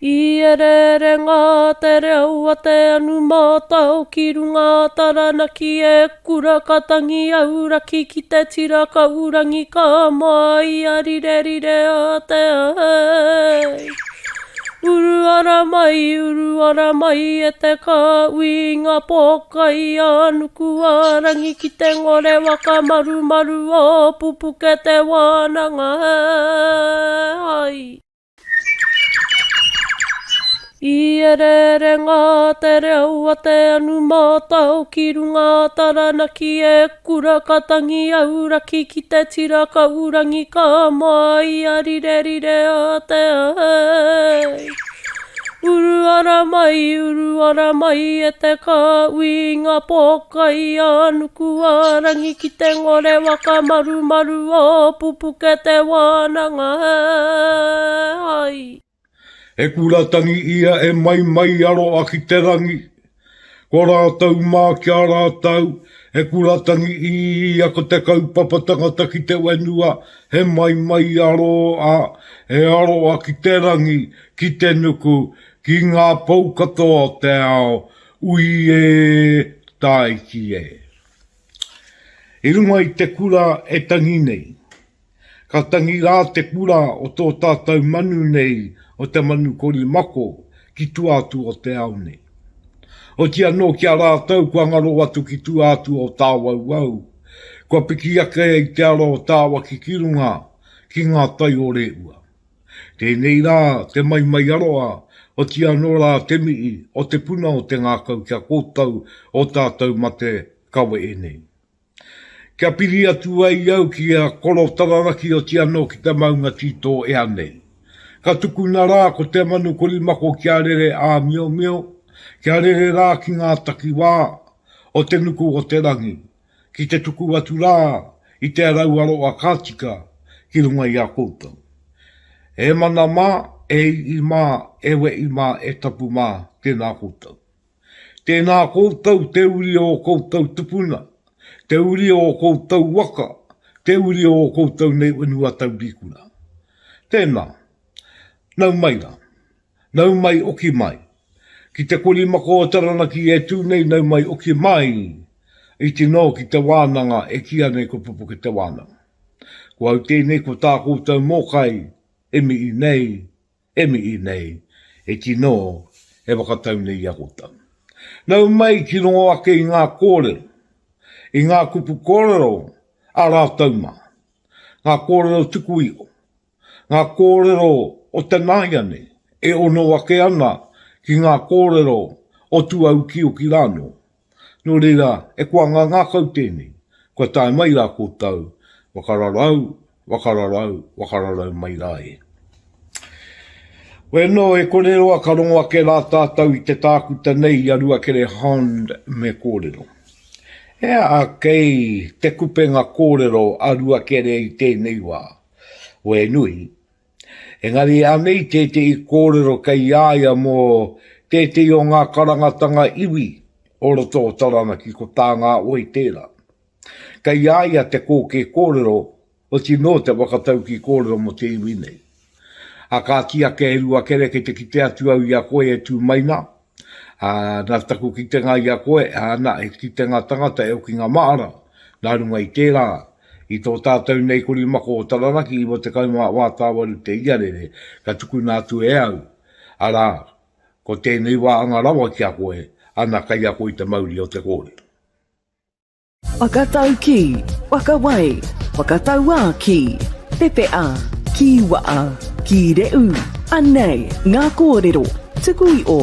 I ereere ngā te reo a te anu mātao ki runga a Taranaki e kura ka tangi auraki ki te tira kaurangi ka māia rirerire a te ai. Uru ara mai, uru ara mai e te kāhui i ngā pōkai a nuku a rangi ki te ngore waka marumaru o Pupuke te wānanga ai. I ereere ngā te reo a te anu mātao ki runga a Taranaki e kura ka tangi auraki ki te tira kaurangi ka māia rirerire a te ai. Uru ara mai, uru ara mai e te kāhui i ngā pōkai a nuku a rangi ki te ngore waka marumaru o Pupuke te wānanga ai. He kura tangi ia e maimai aroa ki te rangi. Ko rātou mā ki a rātou, he kura tangi ia ko te kaupapa tangata ki te whenua, he maimai aroa, he aroa ki te rangi, ki te nuku, ki ngā pou katoa o te ao, ui e, tāiki e. I runga i te kura e tangi nei. Ka tangi rā te kura o tō tātou manu nei o te manu korimako ki tua atu o te ao nei. Oti anō ki a rātou kua ngaro atu ki tua atu o tāwauwau, kua piki ake i te ara o tāwaki ki runga ki ngā tai o Rēua. Tēnei rā te maimaiaroa, oti anō rā te mihi o te puna o te ngākau ki a koutou o tātou mate kawe e nei. Kia piri atu ai au ki a Koro Tararaki oti anō ki te maunga tītō ea nei. Ka tukuna rā ko te manu korimako kia rere āmiomio, kia rere rā ki ngā takiwā o te nuku o te rangi, ki te tuku atu rā i te rauaroa ka tika ki runga i a koutou. E mana mā, e ii mā, e wehi mā, e tapu mā, tēnā koutou. Tēnā koutou te uri o ō koutou tupuna, te uri o ō koutou waka, te uri o ō koutou nei whenua taurikura. Tēnā, nau mai rā. Nau mai oki mai. Ki te korimako o Taranaki e tū nei nau mai oki mai i tino ki te wānanga e kīia nei ko Pupuke te wānanga. Ko au tēnei ko tā koutou mōkai e mihi nei E mihi nei, e tino e whakatau nei i a koutou. Nau mai ki rongo ake i ngā kōrero, i ngā kupu kōrero a rātou mā, ngā kōrero tuku iho, ngā kōrero o te nāiane e ono ake ana ki ngā kōrero o tuaukioki rānō. Nō reira, e koa ngā ngākau tēnei, kua tae mai rā koutou, whakararau, whakararau, whakararau mai rā e. Wēnō, e kore roa ka rongo ake rā tātou i te tākuta nei i a Ruakere Hond me kōrero. He aha kei te kupenga kōrero a Ruakere i tēnei wā? Wēnui, Engari anei tētehi kōrero kei a ia mō tētehi o ngā karangatanga iwi o roto o Taranaki ko tā ngā oi tērā. Kei a ia te kōkē kōrero, oti nō te whakataukī kōrero mō te iwi nei. A kāti ake e Ruakere kei te kite atu au i a koe e tū mai nā, ā, nā taku kitenga i a koe, ā, nā, he kitenga tangata e oki ngā mahara, nā runga i tērā, I tō tātou nei korimako o Taranaki 94 tāwaru te iarere ka tukuna atu e au, arā, ko tēnei wā anga rawa ki a koe, ana kei a koe te mauri o te kōrero. Whakataukī, whakawai, whakatauākī, pepeha, kīwaha, kīrehu, anei ngā kōrero tuku iho.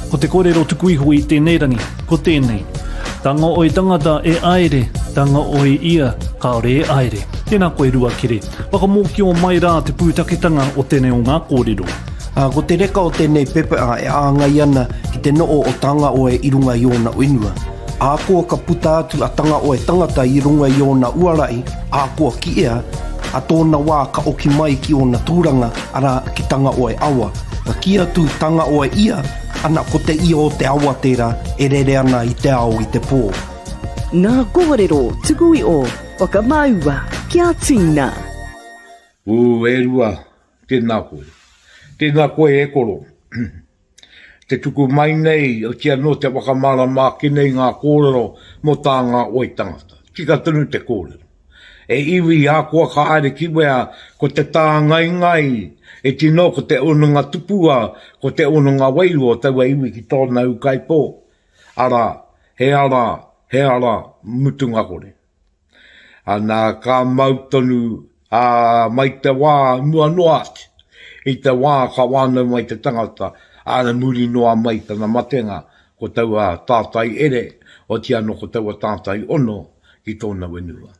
Ko te kōrero tuku iho i tēnei rangi, ko tēnei. Tanga oi tangata e aere, tanga oi ia, kāore e aere. Tēnā koe Ruakere. Whakamōkio mai rā te pūtaketanga o tēnei o ngā kōrero. Ā, ko te reka o tēnei pepeha e āngai ana ki te noo o Tangaoe i runga i ōna whenua. Ahakoa ka puta atu a Tangaoe tangata i runga i ōna uarahi, ahakoa ki ea, a tōna wā ka oki mai ki ōna tūranga, arā, ki Tangaoe awa. Ka kī atu Tangaoe ia, ana ko te ia o te awa tērā e rere ana i te ao i te pō. Ngā kōrero tuku iho whakamāua kia tīna. Ū, e Rua, tēnā koe. Tēnā koe e koro. Te tuku mai nei, otiia nō te whakamārama ake nei ngā kōrero mō tā ngā oi tangata. Tika tonu te kōrero. E iwi akoa ka haere ki wea, ko te tāngaingai, e tino ko te ononga tupua, ko te ononga wairua o taua iwi ki tōna ūkaipō, arā, he ara, he ara mutunga kore. Ana, ka mau tonu, ā, mai te wā mua noa atu, i te wā ka whānau mai te tangata, ā, muri noa mai tana matenga, ko taua tātai ere, otiia anō ko taua tātai ono ki tōna whenua.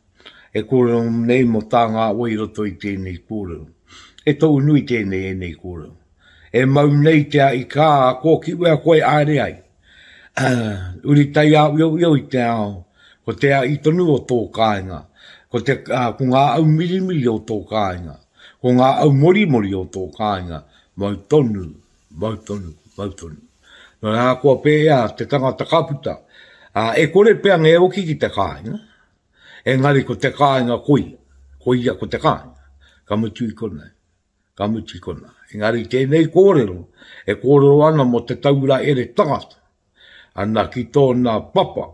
E kōrero nei mō tā ngā oi i roto i tēnei kōrero. He tohu nui tēnei ēnei kōrero. E mau nei te ahi kā, kōki wea koe aere ai. Uri taiāwioio i te ao, ko te ahi tonu o tō kāinga, ko te, ko ngā au mirimiri o tō kāinga, ko ngā au morimori o tō kāinga, mau tonu, mau tonu, mau tonu. Nō reira, ahakoa pēhea te tangata ka puta, e kore pea ngē hoki ki te kāinga, engari ko te kāinga koia, koia ko te kāinga, ka mutu i konei. Ka mutu i konā. Engari tēnei kōrero e kōrero ana mō te taura ere tangata. Ana ki tōna papa,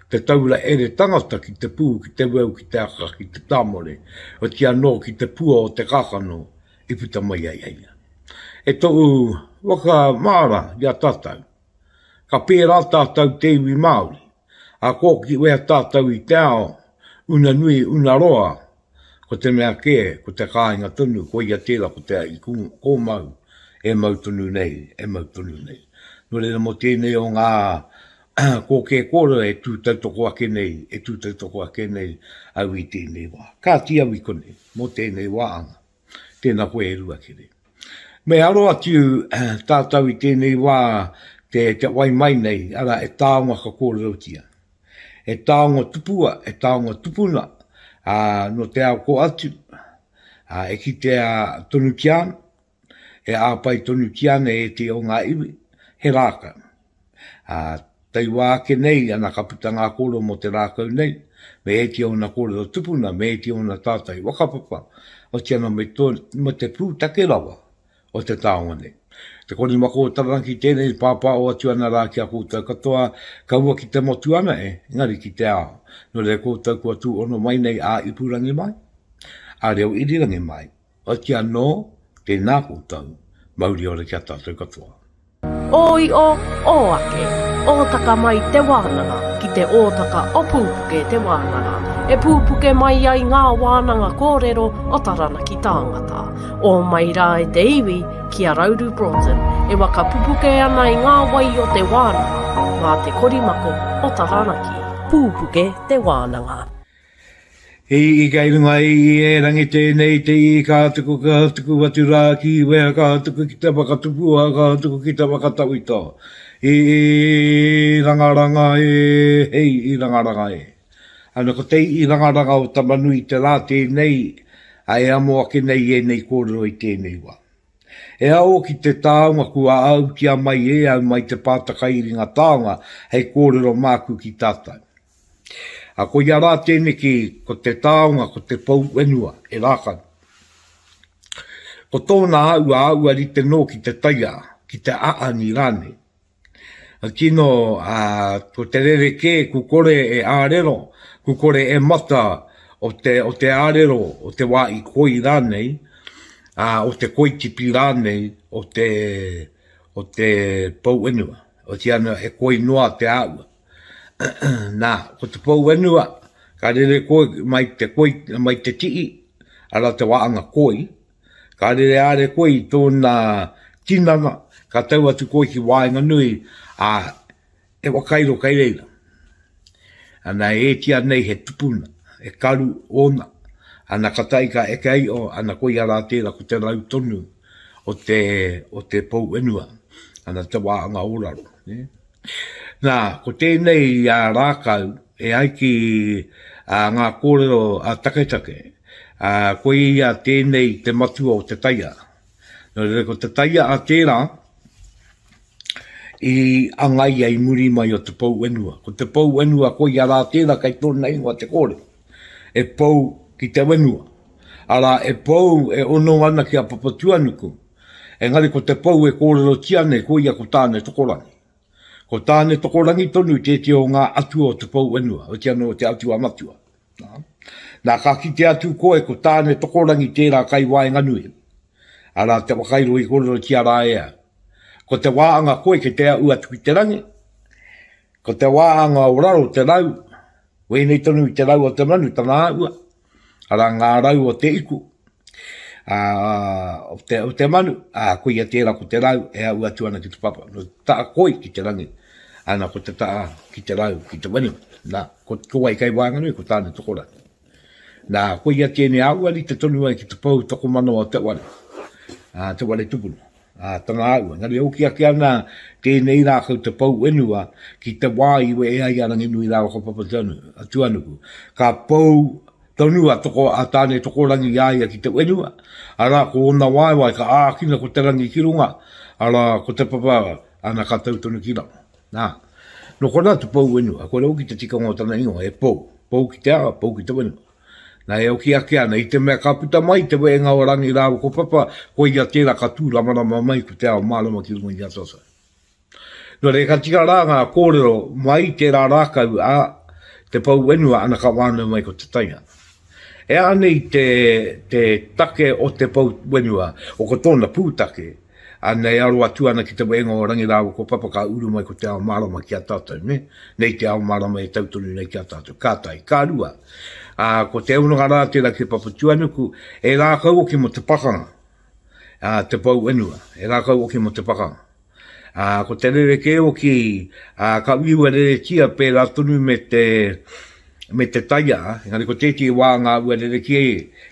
te taura ere tangata ki te pū, ki te weu, ki te aka, ki te tāmore, oti anō ki te pua o te kākano i puta mai ai a ia. E toʻu waka māra i a tātou. Ka pērā tātou te iwi Māori. A kōki wea tātou i te ao, una nui, una roa, Ko te mea kē, ko te kāinga tonu, koia tērā ko te ahi kōmau e mau tonu nei, e mau tonu nei. Nō reira mō tēnei o ngā kōkē kōrero e tū tautoko ake nei, e tū tautoko ake nei au i tēnei wā. Kāti au i konei, mō tēnei wāanga. Tēnā koe e Ruakere. Me aro atu tātou i tēnei wā te, te wai mai nei, arā, e taonga ka kōrerotia. He taonga tupua, he taonga tupuna, ā, nō te ao kō atu, ā, e kitea tonutia ana, e āpai tonutia ana e ētehi o ngā iwi, he rākau. Ā, taua ake nei, ana ka puta ngā kōrero mō te rākau nei, me ētehi o ōna kōrero tupuna, me ētehi o ōna tātai whakapapa, otirā anō me tō, me te pūtake rawa o te taonga nei. Te korimako o Taranaki tēnei pāpāo atu ana rā ki a koutou katoa, kaua ki te motu ana e, engari ki te ao. Nō reira koutou kua tūhono mai nei ā-ipurangi mai, ā-reo irirangi mai, oti anō, tēnā koutou, mauri ora ki a tātou katoa. Ō io, ō ake, ōtaka mai te wānanga ki te ōtaka o Pūpuke te wānanga, e pūpuke mai ai ngā wānanga kōrero o Taranaki tāngata. Ō mai rā e te iwi ki a Rauru Broughton e waka pupuke ana i ngā wai o te wānanga mā te korimako o Taranaki. Pūpuke te wānanga. I i kei runga i i e rangi tēnei te i ka tuku ka tuku atu rā ki wea ka tuku ki te waka tupua ka tuku ki te waka tawhito i i rangaranga e hei i rangaranga e. Ana ko te i rangaranga o Tamanui te rā tēnei a e amo ake nei ēnei kōrero i tēnei wā. E ao ki te taonga kua āutia mai e au mai te pātaka iringa taonga hei kōrero māku ki tātou. A koia rā tēneki ko te taonga ko te pou whenua e rākau. Ko tōna āua āua rite nō ki te taia, ki te aani rānei. A tino, a, ko te rerekē ku kore e ārero, ku kore e mata o te, o te ārero, o te wā i koi rānei, a, o te koitipi rānei, o te, o te pou whenua. Otiia ana he koi noa te āua. Nā, ko te pou whenua, ka rere koe mai te koi, mai te tii, arā te wāanga koi, ka rere āre koe i tōna tinana, ka tau atu koe ki waenganui, ā, he whakairo kei reira. Ana, e ētia nei he tupuna, he karu ōna, ana ka tae ka eke ai o, ana koia rā tērā ko te rau tonu o te, o te pou whenua, ana te wāanga o raro. Ne? Nā, ko tēnei a rākau, e ai ki a ngā kōrero a taketake, a, koia tēnei te matua o te taia. Nō reira, ko te taia a tērā i angaia i muri mai o te pou whenua. Ko te pou whenua koia rā tērā kei tōna ingoa te kōrero. E pou ki te whenua. Arā, e pou e ono ana ki a Papatuanuku. Engari ko te pou e kōrerotia nei, koia ko Tāne Tokorangi. Ko Tāne Tokorangi tonu tētehi o ngā atua o te pou whenua, oti anō te atua matua. Nā, ka kite atu koe ko Tāne Tokorangi tērā kai waenganui, arā te whakairo i kōrerotia rā e au. Ko te wā anga koe kei te aʻu atu ki te rangi, ko te wā anga o raro te rau, wēnei tonu i te rau o te manu tana āhua, arā ngā rau o te iku, ā, o te, o te manu, ā, koia tērā ko te rau e aʻu atu ana ki te papa, no te taʻa koi ki te rangi, ana ko te taʻa ki te rau, ki te whenua. Nā, ko, ko wai kei waenganui, ko Tāne Tokorangi. Nā, koia tēnei āhua rite tonu ai ki te pou tokomanawa o te ware, ā, te ware tupuna. Ā, tana āhua. Engari e hoki ake ana tēnei rākau te pou whenua ki te wā i wehe ai a Ranginui rāua ko Papatuanuku. Ka pou tonu a, toko, a Tāne Tokorangi i a ia ki te whenua, arā, ko ōna waewae ka ākina ko te rangi ki runga, arā, ko te papa, ana ka tau tonu ki raro. Nā, nō konā te pou whenua, koira hoki te tikanga o tana ingoa, e pou, pou ki te ara, pou ki te whenua. Nā, e oki ake ana, i te mea ka puta mai te wehenga o Rangi rāua ko Papa, koia tērā ka tūramarama mai ko te ao mārama ki runga i a tātou. Nō reira, ka tika rā ngā kōrero mai i tērā rākau a te pou whenua ana ka whānau mai ko te taiaha. E aha nei te, te take o te pou whenua, o ko tōna pūtake, Ana e aro atu ana ki te wehenga o Rangi rāua ko Papa ka uru mai ko te ao mārama ki a tātou, nē? Nei te ao mārama e tau tonu nei ki a tātou. Ka tahi. Ka rua, ā, ko te hononga rā tērā ki Papatūānuku, e rākau hoki mō te pakanga, ā, te pou whenua, e rākau hoki mō te pakanga. Ā, ko te rerekē hoki, ā, ka uiua reretia pērā tonu me te, me te taiaha, engari ko tētehi wā ngā ua rerekē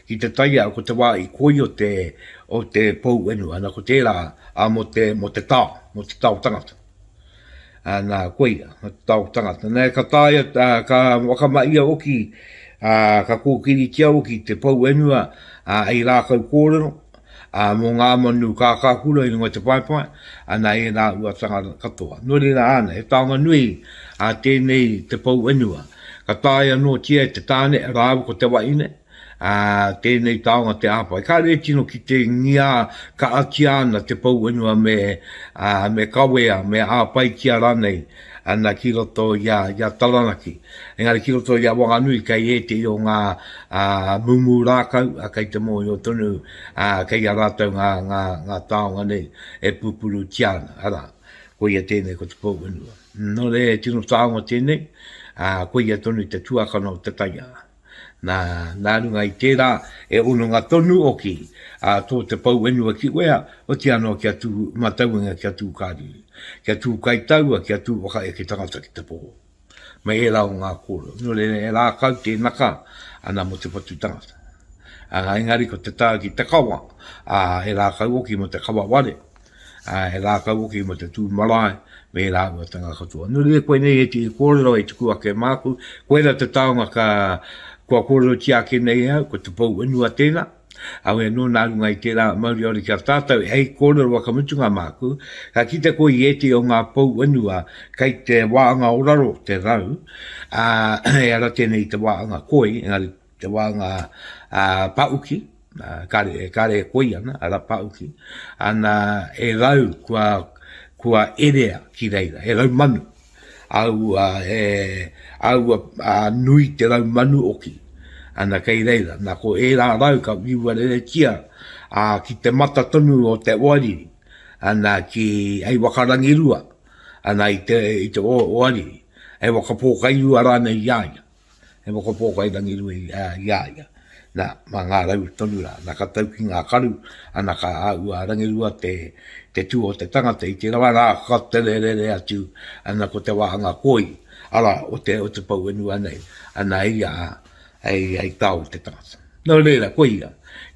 ki te taiaha, ko te wā i koi o te, o te pou whenua, ana ko tērā ā, mō te, mō te tao, mō te tao tangata. Ana, koia, mō te tao tangata. Nā, ka taea, ā, ka whakamahia hoki, ā, ka kōkiritia hoki te pou whenua, ā, hei rākau kōrero, ā, mō ngā manu kākākura i runga i te paepae, ana ērā uatanga katoa. Nō reira, āna, he taonga nui ā tēnei te pou whenua. Ka taea anōtia e te tāne rāua ko te wahine, ā, tēnei taonga te āwhai. Kāre e tino kitengia kaatia ana te pou whenua me, ā, me kawea, me āpaitia rānei, ana ki roto i a, i a Taranaki. Engari ki roto i a Wanganui kei ētehi o ngā mumu rākau, kei te mōhio tonu kei a rātou ngā, ngā, ngā taonga nei e pupurutia ana, arā, koia tēnei ko te pou whenua. Nō reira, he tino taonga tēnei, ā, koia tonu te tuakana o te taiaha. Nā, nā runga i tērā, e hononga tonu hoki ā tō te pou whenua ki wea, oti anō kia tū matauenga, kia tū kāriri, kia tū kaitaua, kia tū whakaeke tangata ki te pō. Me ērā o ngā kōrero. Nō reira, he rākau tēnaka ana mō te whatu tangata. Ā, engari ko te tā ki te kawa, ā, he rākau hoki mō te kawa ware. ā, he rākau hoki mō te tū marae me ērā āhuatanga katoa. Nō reira, koinei ētehi kōrero e tuku ake māku, koirā te taonga ka, kua kōrerotia ake nei e au, ko te pou whenua tēnā, auē anō nā runga i tērā mauri ora ki a tātou, hei kōrero whakamutunga māku, ka kite koe i ētehi o ngā pou whenua kei te wāanga o raro te rau, ā, ehara tēnei i te wāanga koi, engari te wāanga pāuki, kare, kare e koi ana, ara pāuki, ana e rau kua, kua erea ki reira, he rau manu, aua, he, aua a, nui te rau manu oki, ana kei reira, na ko ērā rau ka whiua reretia a, ki te mata tonu o te oariri, ana ki, hei waka rangirua, ana i te, i te oariri, hei waka pōkairua rānei i a ia. He mokopōkai rangirua i a ia. Nā, mā ngā rau tonu rā. Nā, ka tau ki ngā karu, ana ka āhua rangirua te, te tū o te tangata i tērā wā, nā, ka tere rere atu, ana ko te wāhanga koi, arā, o te, o te pou whenua nei, ana ia hei, hei tao i te tangata. Nō reira, koia,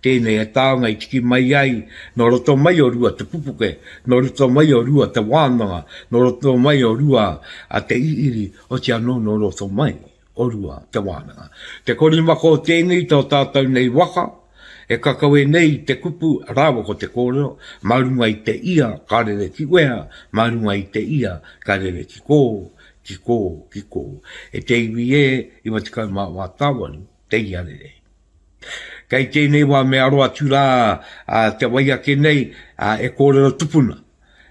tēnei he taonga i tiki mai ai nō roto mai o Rua te pupuke, nō roto mai o Rua te wānanga, nō roto mai o Rua a te iiri, Oti anō nō roto mai o Rua te wānanga. Te korimako o tēnei tō tātou nei waka, e kakawe nei i te kupu rāua ko te kōrero, mā runga i te ia ka rere ki wea, mā runga i te ia ka rere ki kō, ki kō, ki kō. E te iwi e, 94 tāwaru, te ia rere. Kei tēnei wā me aro atu rā te wai ake nei e kōrero tupuna.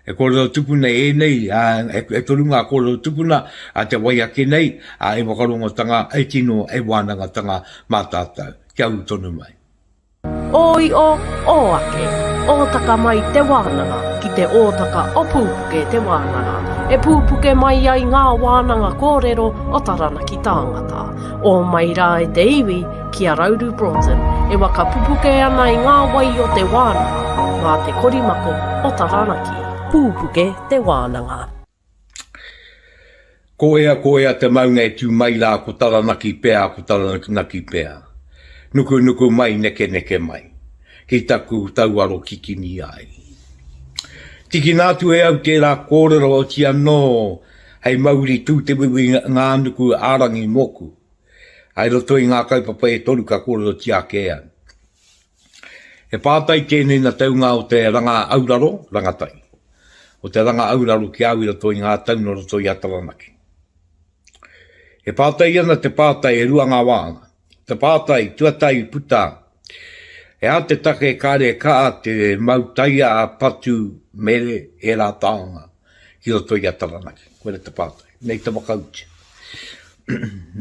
E kōrero tupuna ēnei, e toru ngā kōrero tupuna a te wai ake nei, e whakarongotanga, e tino, e wānangatanga mā tātou. Kia ū tonu mai. Ō io, ō ake, ōtaka mai te wānanga ki te ōtaka o Pūpuke te wānanga, e pūpuke mai ai ngā wānanga kōrero o Taranaki tāngata. Ō mai rā e te iwi, ki a Rauru Broughton, e waka pupuke ana i ngā wai o te wānanga, mā te korimako o Taranaki. Pūpuke te wānanga. Ko ea, ko ea te maunga e tū mai rā, ko Taranaki pea, ko Taranaki pea. Nukunuku mai, nekeneke mai, ki taku tauaro kikini ai. Tikina atu e au tērā kōrero oti anō hei mauri tū te wiwi ngā nuku ā-rangi mōku. I roto i ngā kaupapa e toru ka kōrerotia ake e au. He pātai tēnei na te unga o te ranga auraro, rangatai, o te ranga auraro ki au i roto i ngā tau no roto i a Taranaki. E pātai ana te pātai e rua ngā wāhanga. Te pātai tuatahi puta, he aha te take kāre kaa te mau taia a patu mere ērā taonga ki roto i a Taranaki? Koira te pātai. Nei te whakautu.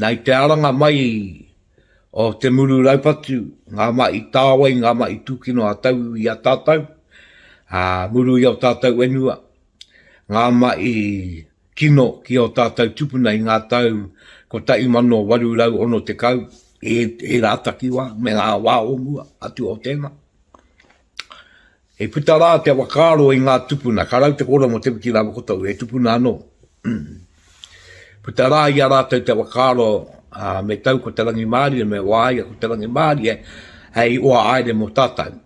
Nā i te aranga mai o te muru raupatu, ngā mahi tāwai, ngā mahi tūkino a tauiwi i a tātou, ā, muru i ō tātou whenua, ngā mahi kino ki ō tātou tupuna i ngā tau 1860, e, ērā takiwā me ngā wā o mua atu o tēnā. I puta rā te whakaaro i ngā tupuna, ka rau te kōrero mō Te Wiki rāua ko Tohu, he tupuna anō. Puta rā i a rātou te whakaaro, ā, me tau ko te rangimārie, me wāia ko te rangimārie hei oa aere mō tātou,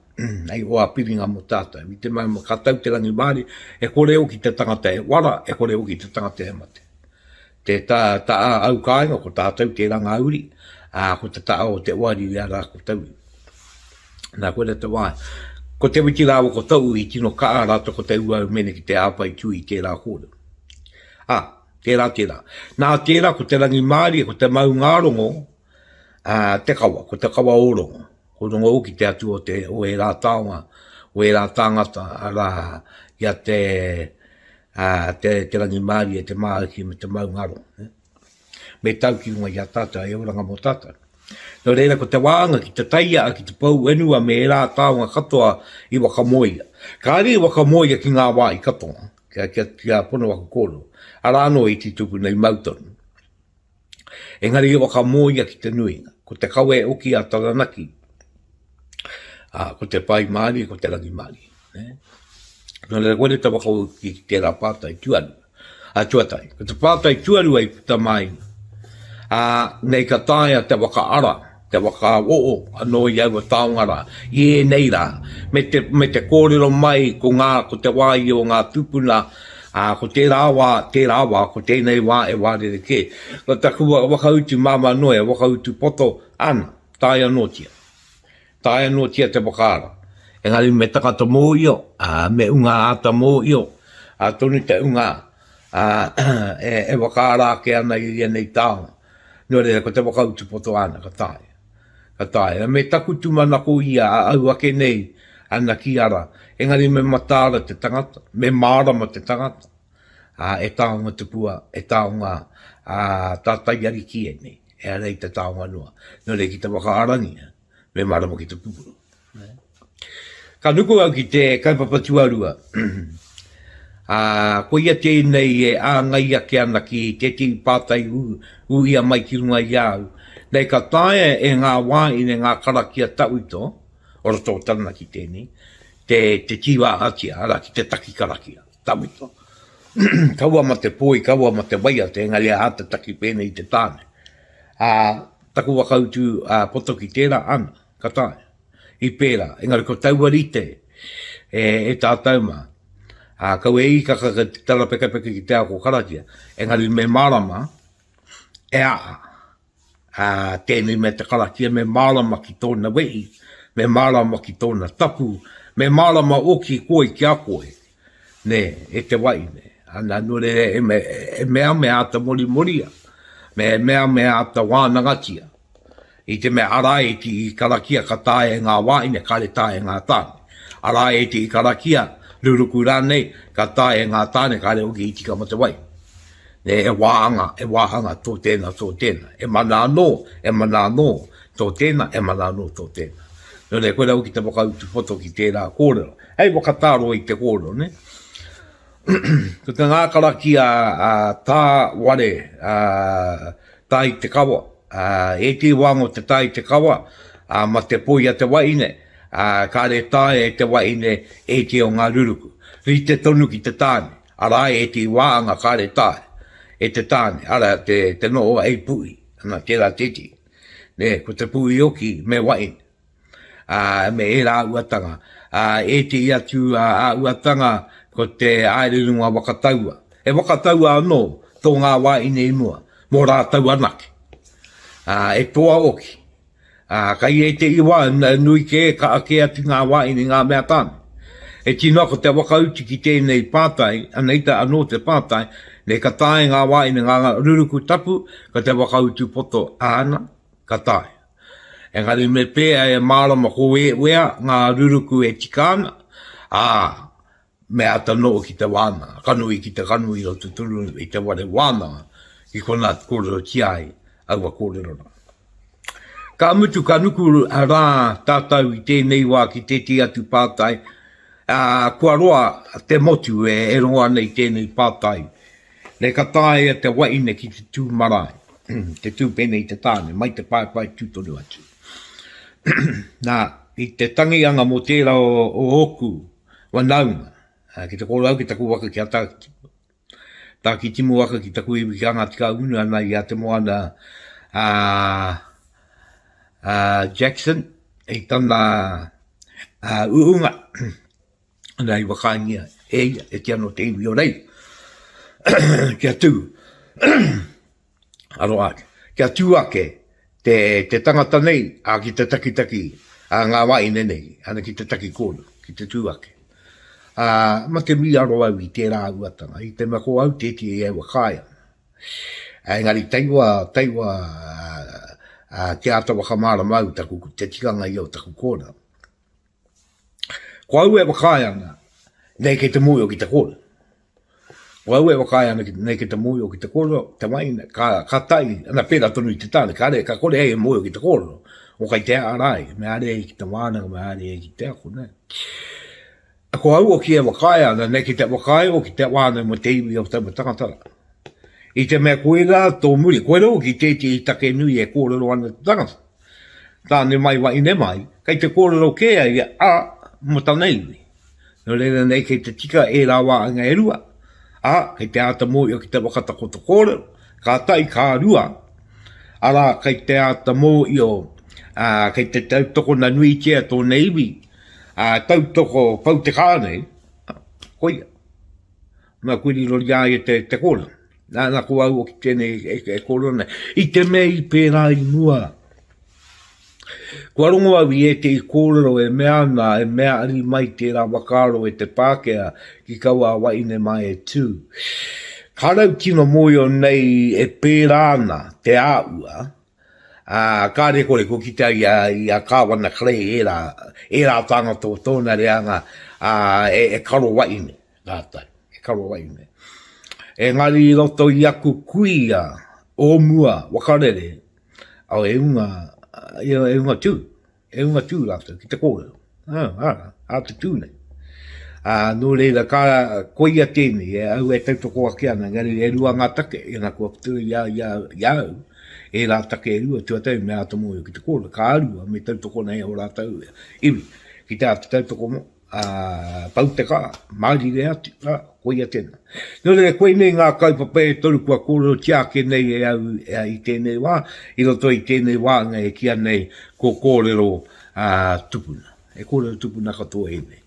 hei oa piringa mō tātou. I te mea ka tau te rangimārie, e kore hoki te tangata e wara, e kore hoki te tangata e mate. Te ta, ta a au kāinga, ko tātou tērā ngā uri, ā, ko te taha o te oariri arā ko Tauiwi. Nā, koira te wā. Ko Te Witi rāua ko Tou i tino kaha rātou ko Te Uaumene ki te hāpai tū i tērā kōrero. Ā, tērā, tērā. Nā tērā ko te rangimārie, ko te maungārongo, ā, te kawa, ko te kawa o rongo. Ko rongo hoki te atua o, te, o ērā taonga, o ērā tāngata, arā, i a te, ā, te, te rangimārie, te māhaki me te maungārongo. Eh? Me tau ki runga i a tātou, hei oranga mō tātou. Nō reira, ko te wāanga ki te taiaa, ki te pou whenua me ērā taonga katoa i wakamoea. Kāre i wakamoea ki ngā wāhi katoa, kia, kia, kia pono aku kōrero. Arā anō i tītupu nei mau tonu. Engari i wakamoea ki te nuinga. Ko te kawe hoki a Taranaki, ā, ko te pai mārie, ko te rangimārie. Nō reira, koinei te whakahoki ki tērā pātai tuarua. A tuatahi. Ko te pātai tuarua i puta mai, ā, nei ka taea te whakaara, te whakaoo anō i aua taonga rā, i ēnei rā, me te, me te kōrero mai ko ngā, ko te wā i o ngā tūpuna, ā, ko tērā wā, tērā wā, ko tēnei wā e wā rerekē. Ko taku whakautu māmā noa, e whakautu poto ana, taea anōtia. Taea noatia te whakaara. Engari me takata mōio, ā, me unga āta mōio, ā, tonu te unga, ā, e, e whakaara ake ana i ēnei taonga. Nō reira, ko te whakautu poto āna, ka taea. Ka taea. Me taku tūmanako ia, a au ake nei, ana ki ara. Engari me mataara te tangata, me mārama te tangata, ā, e taonga tupua, e taonga, ā, tātai ariki ēnei. Ehara i te taonga noa. Nō reira, ki te whakaarangia, me marama ki te pupuru. Ka nuku au ki te kaupapa tuarua. Ā, koia tēnei e āngai ake ana ki tētehi pātai ūhia mai ki runga i a au. Nei ka taea e ngā wāhine ngā karakia tawhito, o roto o Taranaki tēnei, te, te tīwāhatia, arā, ki te taki karakia tawhito. Kaua ma te poi, kaua ma te waiata, engari aha te taki pēnei i te tāne. Ā, taku whakautu ā, poto ki tērā, ana, ka taea. I pērā, engari ko taua rite e, e tātou mā. Ā, kaua e īkaka ki te tarapekepeke ki te ako karakia, engari me mārama e aa, ā, tēnei mea te karakia, me mārama ki tōna wehi, me mārama ki tōna tapu, me mārama oki koe ki a koe, nē, e te wahine. Ana, nō reira, e, me, e mea me āta morimoria, me mea me āta wānangatia. I te mea arā ētehi karakia ka taea e ngā wāhine, kāre taea e ngā tāne. Arā ētehi karakia, ruruku rānei, ka taea e ngā tāne, kāre hoki i tika mō te wai. Nē, he wāhanga, he wāhanga tō tēnā, tō tēnā. He mana anō, he mana anō tō tēnā, he mana anō tō tēnā. Nō reira, koirā hoki te whakautu poto ki tērā kōrero. Hei whakatāro i te kōrero, nē. Ko te ngā karakia a tā ware, a tā i te kawa, a ētehi wānga o te tā i te kawa, a ma te poi a te waine, a kāre taea e te waine ētehi o ngā ruruku. Rite tonu ki te tāne, arā ētehi wāanga kāre taea e te tāne, arā te, te noho hei puhi, ana tērā tētehi. Nē, ko te puhi hoki me waine. ā, me ērā āhuatanga. Ā, ētehi atu āhuatanga ko te haere runga waka taua. He waka taua anō tō ngā wāhine i mua, mō rātou anake. Ā, e toa hoki. Ā, kai ētehi wā, nui kē, kaha kē atu ngā wāhine i ngā mea tāne. E tino ko te whakautu ki tēnei pātai, anei ta anō te pātai, nei ka taea ngā wāhine ngā ruruku tapu, ko te whakautu poto āna, ka taea. Engari me pēhea e mārama ko wea ngā ruruku e tika ana, ā, me āta noho ki te wānanga, kanohi ki te kanohi i roto tonu i te whare wānanga ki konā kōrerotia ai aua kōrero rā. Ka mutu, ka nuku rā tātou i tēnei wā ki tētehi atu pātai, ā, kua roa te motu e rongo ana i tēnei pātai, Nei ka taea te waine ki te tū marae, te tū pēnei i te tāne, mai te paepae tū tonu atu. Nā, i te tangihanga mō tērā o, o ōku wanaunga, ki te kōrero au ki taku waka ki a Tākitimu, Tākitimu waka ki taku iwi ki a Ngāti Kahungunu ana i a Te Moana a, a Jackson i tana a, uunga. Ana i whakaaengia e ia, e te ano te iwi o reira, kia tū, aroha ake, kia tū ake te, te tangata nei, a ki te takitaki a ngā wāhine nei, ana ki te taki kōrero, ki te tū ake. Ā, ma te mīharo au i tērā āhuatanga, i te mea ko au tētehi e whakaae ana. Engari taiwa, taiwa, ā, kia āta whakamārama au taku, te tikanga ia o taku kōrero. Ko au e whakaae ana, nei kei te mōhio ki te kōrero. Ko au e whakaae ana, nei kei te mōhio ki te kōrero, te waina, ka, ka tae, ana pērā tonu i te tāne, ka re, ka kore ai e mōhio ki te kōrero. O kai te ārai, me haere ai ki te wānanga, me haere ai ki te ako, nē. Ko au hoki e whakaae ana, nei ki te whakaae o ki te wānanga mo te iwi o taua tangata rā. I te mea koirā tō muri, koirā hoki tētehi take nui e kōrero ana te tangata. Tāne mai wahine mai, kei te kōrero kē a ia, ā, mō tana iwi. Nō reira nei kei te tika ērā wāhanga e rua, ā, kei te āta mōhio ki te whakatakoto kōrero, kātahi ka rua, arā, kei te āta mōhio, ā, kei te tautokona nuitia tōna iwi, ā, tautoko pau te kā nei, koia. Nā koe riro i a ia te, te kōrero. Nā, nā ko au hoki tēnei e, e, e kōrero nei. I te mea i pērā i mua, kua rongo au i ētehi kōrero e mea ana, e mea ari mai tērā whakaaro e te Pākehā ki kaua a Waine mā e tū. Ka rau tino mōhio nei e pērā ana te āhua, ā, kāre kore kua kitea i a, i a Kāwana Kerei ērā, ērā tāngata o tōna reanga, ā, e, e karo waine rātou, e karo waine. Engari i roto i aku kuia o mua, wakarere, au e unga, e unga tū, E unga tū rātou ki te kōrero. Ā, ā, ā te tū nei. Ā, nō reira, ka, koia tēnei, e au e tautoko ake ana, engari e rua ngā take, ina kua puta i a, i a, i a au, ērā take e rua, tuatahi me āta mōhio ki te kōrero, ka rua me tautoko nei ō rātou iwi, ki te āta tautoko mō, ā, pau te kā, mārire atu, ā, koia tēnā. Nō reira, koinei ngā kaupapa e toru kua kōrerotia ake nei e au i tēnei wā, i roto i tēnei wānga e kīa nei ko kōrero ā, tupuna. He kōrero tupuna katoa ēnei.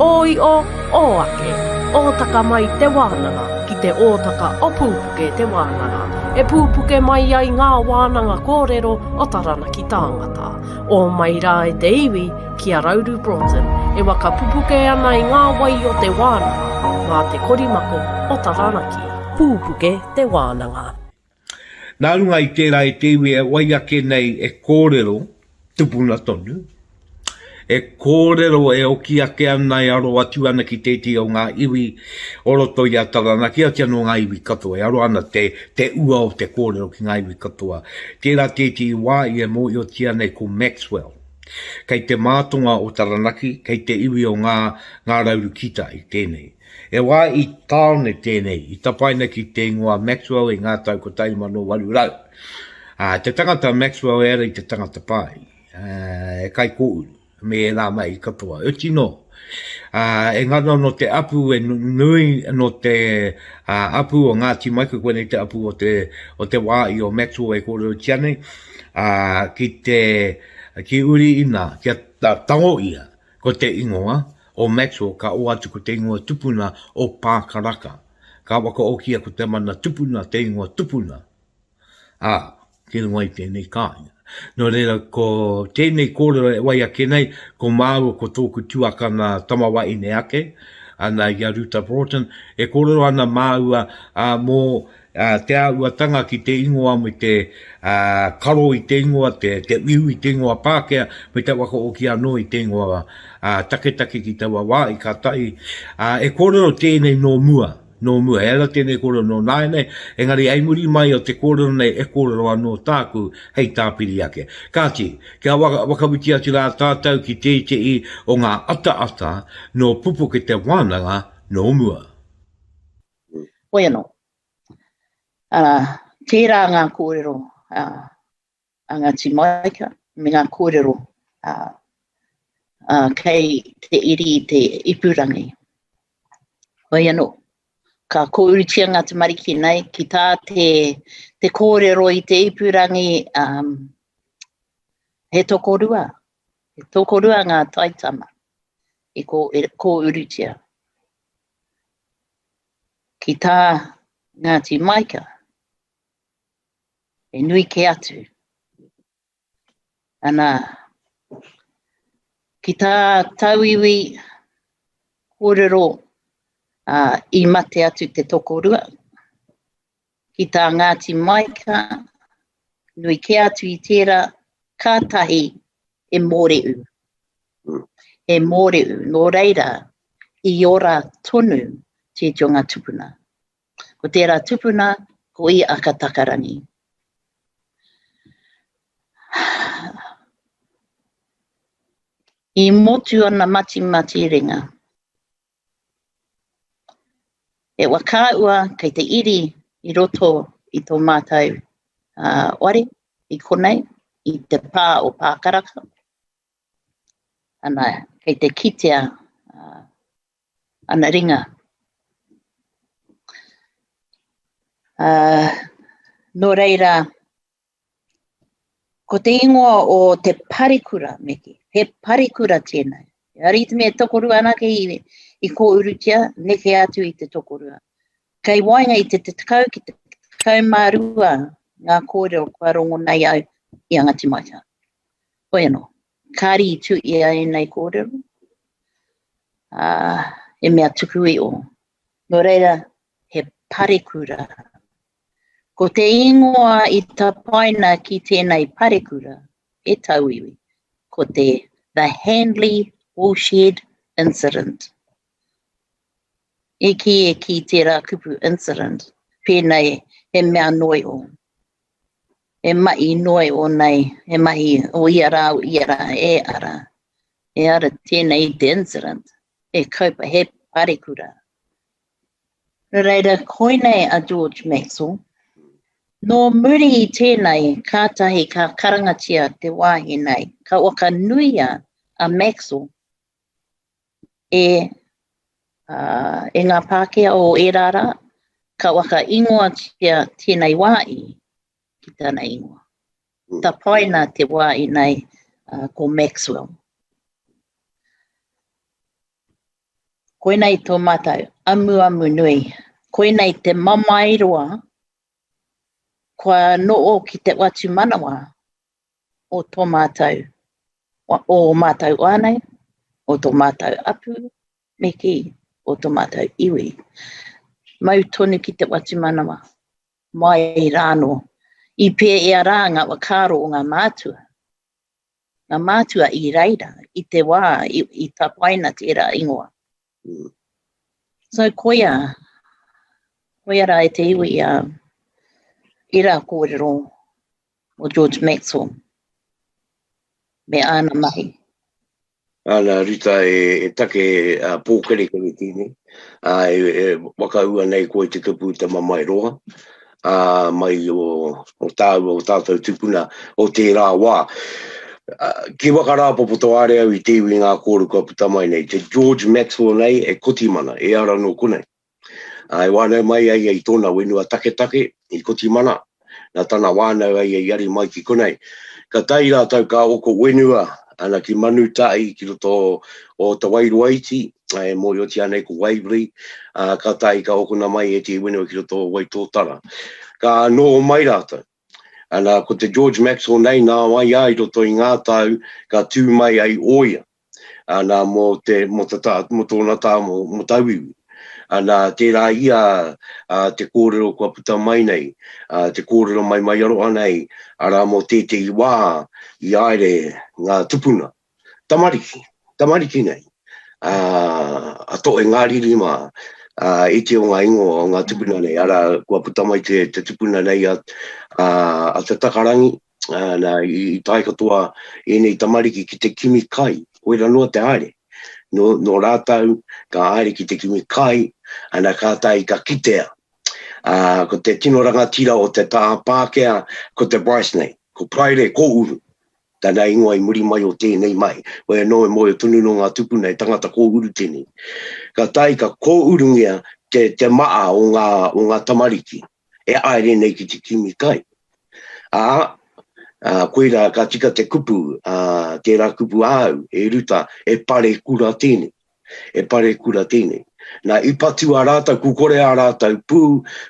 Ō io, ō ake, ōtaka mai te wānanga ki te ōtaka o Pūpuke te wānanga, e pūpuke mai ai ngā wānanga kōrero o Taranaki tāngata. Ō mai rā e te iwi, ki a Rauru Broughton, e waka pupuke ana i ngā wai o te wānanga mā te korimako o Taranaki. Pūpuke te wānanga. Nā runga i tērā e te iwi e wai ake nei e kōrero, tupuna tonu, e kōrero e oki ake ana e aro atu ana ki tētehi o ngā iwi o roto i a Taranaki, otirā nō ngā iwi katoa, e aro ana te, te ua o te kōrero ki ngā iwi katoa. Tērā tētehi wā i e mōhiotia nei ko Maxwell. Kei te mātonga o Taranaki, kei te iwi o ngā, ngā Rauru Kitai tēnei. He wā i tāone tēnei, i tapaina ki te ingoa Maxwell i ngā tau 1800. Ā, te tangata Maxwell e ara i te tangata pai, ā, e kaikōuru, me ērā mahi katoa. Oti nō, ā, e ngana nō te apu e nui, nō te ā, apu o Ngāti Maika, koinei te apu o te, o te wā i o Maxwell e kōrerotia nei, ā, ki te, ki uri ina, kia tango ia, Ko te ingoa o Maxwell ka oatu ko te ingoa tupuna o Pākaraka. Ka whakaokia ko te mana tupuna te ingoa tupuna, ā, ki runga i tēnei kāinga. Nō reira, ko tēnei kōrero e wai ake nei, ko māua ko tōku tuakana tamawaine ake, ana i a Ruta Broughton, e kōrero ana māua mō te āhuatanga ki te ingoa me te karo i te ingoa, te, te uiui i te ingoa Pākehā, me te whakaoki anō i te ingoa taketake ki taua wā i ka tahi. E kōrero tēnei nō mua, nō mua, e ara tēnei kōrero nō nāianei, engari hei muri mai o te kōrero nei e kōrero anō tāku hei tāpiri ake. Kāti, kia whakawhiti atu rā tātou ki tētehi o ngā ataata nō Pupuke te Wānanga nō mua. Hoi anō. Arā, tērā ngā kōrero a, a Ngāti Maika me ngā kōrero a, a, kei te iri i te ipurangi. Hoi anō, ka kōurutia ngā tamariki nei ki tā te, te kōrero i te ipurangi um, he tokorua, he tokorua ngā taitama i kō, kōurutia. Ki tā Ngāti Maika, he nui kē atu. Ana, ki tā tauiwi kōrero, ā, i mate atu te tokorua. Ki tā Ngāti Maika, nui kē atu i tērā, kātahi he mōrehu. He mōrehu, nō reira, i ora tonu tēti o ngā tupuna. Ko tērā tupuna, ko i Akatakarangi. I motu ana matimati ringa. He whakaahua kei te iri i roto i tō mātou ware i konei, i te pā o Pākaraka. Ana, kei te kitea ana ringa. Nō reira, Ko te ingoa o te parekura, Meki, he parekura tēnei. Ehara i te mea tokorua anake i, i kōurutia, neke atu i te tokorua. Kei waenga i te te 10 ki te 12 ngā kōrero kua rongo nei au i a Ngāti Maika. Hoi anō, kāri i tuia ēnei kōrero, ā, he mea tuku iho. Nō reira, he parekura Ko te ingoa i tapaina ki tēnei parekura e tauiwi, ko te The Handley Woolshed Incident. E kī e kī tērā kupu incident, pēnei he mea noio. He mahi noio nei, he mahi o ia rā, o ia rā, e ara. E ara tēnei i te incident, he kaupa, he parekura. Nō reira, koinei a George Maxwell. Nō muri i tēnei, kātahi ka karangatia te wāhi nei, ka whakanuia a Maxwell e, uh, e ngā Pākehā o ērā rā, ka whakaingoatia tēnei wāhi ki tana ingoa. Tapaina te wāhi nei uh, ko Maxwell. Koinei tō mātou amuamu nui. Koinei te mamae roa kua noho ki te whatumanawa o tō mātou, o mātou whānau, o tō mātou apu, me kī, o tō mātou iwi. Mau tonu ki te whatumanawa, mai rānō. I pēea rā ngā whakaaro o ngā mātua. Ngā mātua i reira, i te wā i, i tapaina tērā ingoa. Mm. So koia, koia rā e te iwi a uh, i rā kōrero o George Maxwell me āna mahi. Ana Rita e, e take uh, pōkerekere tēnei, uh, e, e wakaua nei koe te kupu te mamae roa, uh, mai o, o tāua, o tātou tupuna o tērā wā. Uh, ki wakarāpopoto are au i te iwi ngā kōru kua puta mai nei, te George Maxwell nei e Kotimana, e ara nō konei. Ā, i whānau mai a ia i tōna whenua taketake, i Kotimana, nā tana whānau a ia i ari mai ki konei. Ka tae rātou ka oko whenua ana ki Manutahi, ki roto o Te Wairoaiti, e mōhiotia nei ko Waverley, ā, ka tae ka okona mai ētehi whenua ki roto o Waitōtara. Ka noho mai rātou. Ana, ko te George Maxwell nei, nā wai ā i roto i ngā tau, ka tū mai ai o ia. ana, mō te, mō te tā, mō tōna tā, mō, mō tauiwi. Ana, tērā ia a, te kōrero kua puta mai nei, a, te kōrero mai mai aroha nei, arā mō tētehi wā i aere ngā tupuna, tamariki, tamariki nei, a, a Tohe Ngāriri mā, a, iti o ngā ingoa o ngā tupuna nei, arā, kua puta mai te, te tupuna nei a, a, a Te Takarangi, Nā, i tae katoa ēnei tamariki ki te kimi kai, koira noa te haere. Nō, nō rātou ka haere ki te kimi kai, ana kātahi ka kitea. Ā, ko te tino rangatira o te taha Pākehā, ko te Bryce nei, ko Paraire Kōuru, tana ingoa i muri mai o tēnei mahi. Hoi anō e mōhio tonu nō ngā tupuna he tangata kōuru tēnei. Ka tae ka kōurungia te, te maa o ngā, o ngā tamariki. e haere nei ki te kimi kai. Ā, ā, koirā ka tika te kupu, ā, tērā kupu āu, e Ruta, e parekura tēnei, e parekura tēnei. Nā, i patua rātou, ku kore ā rātou pū,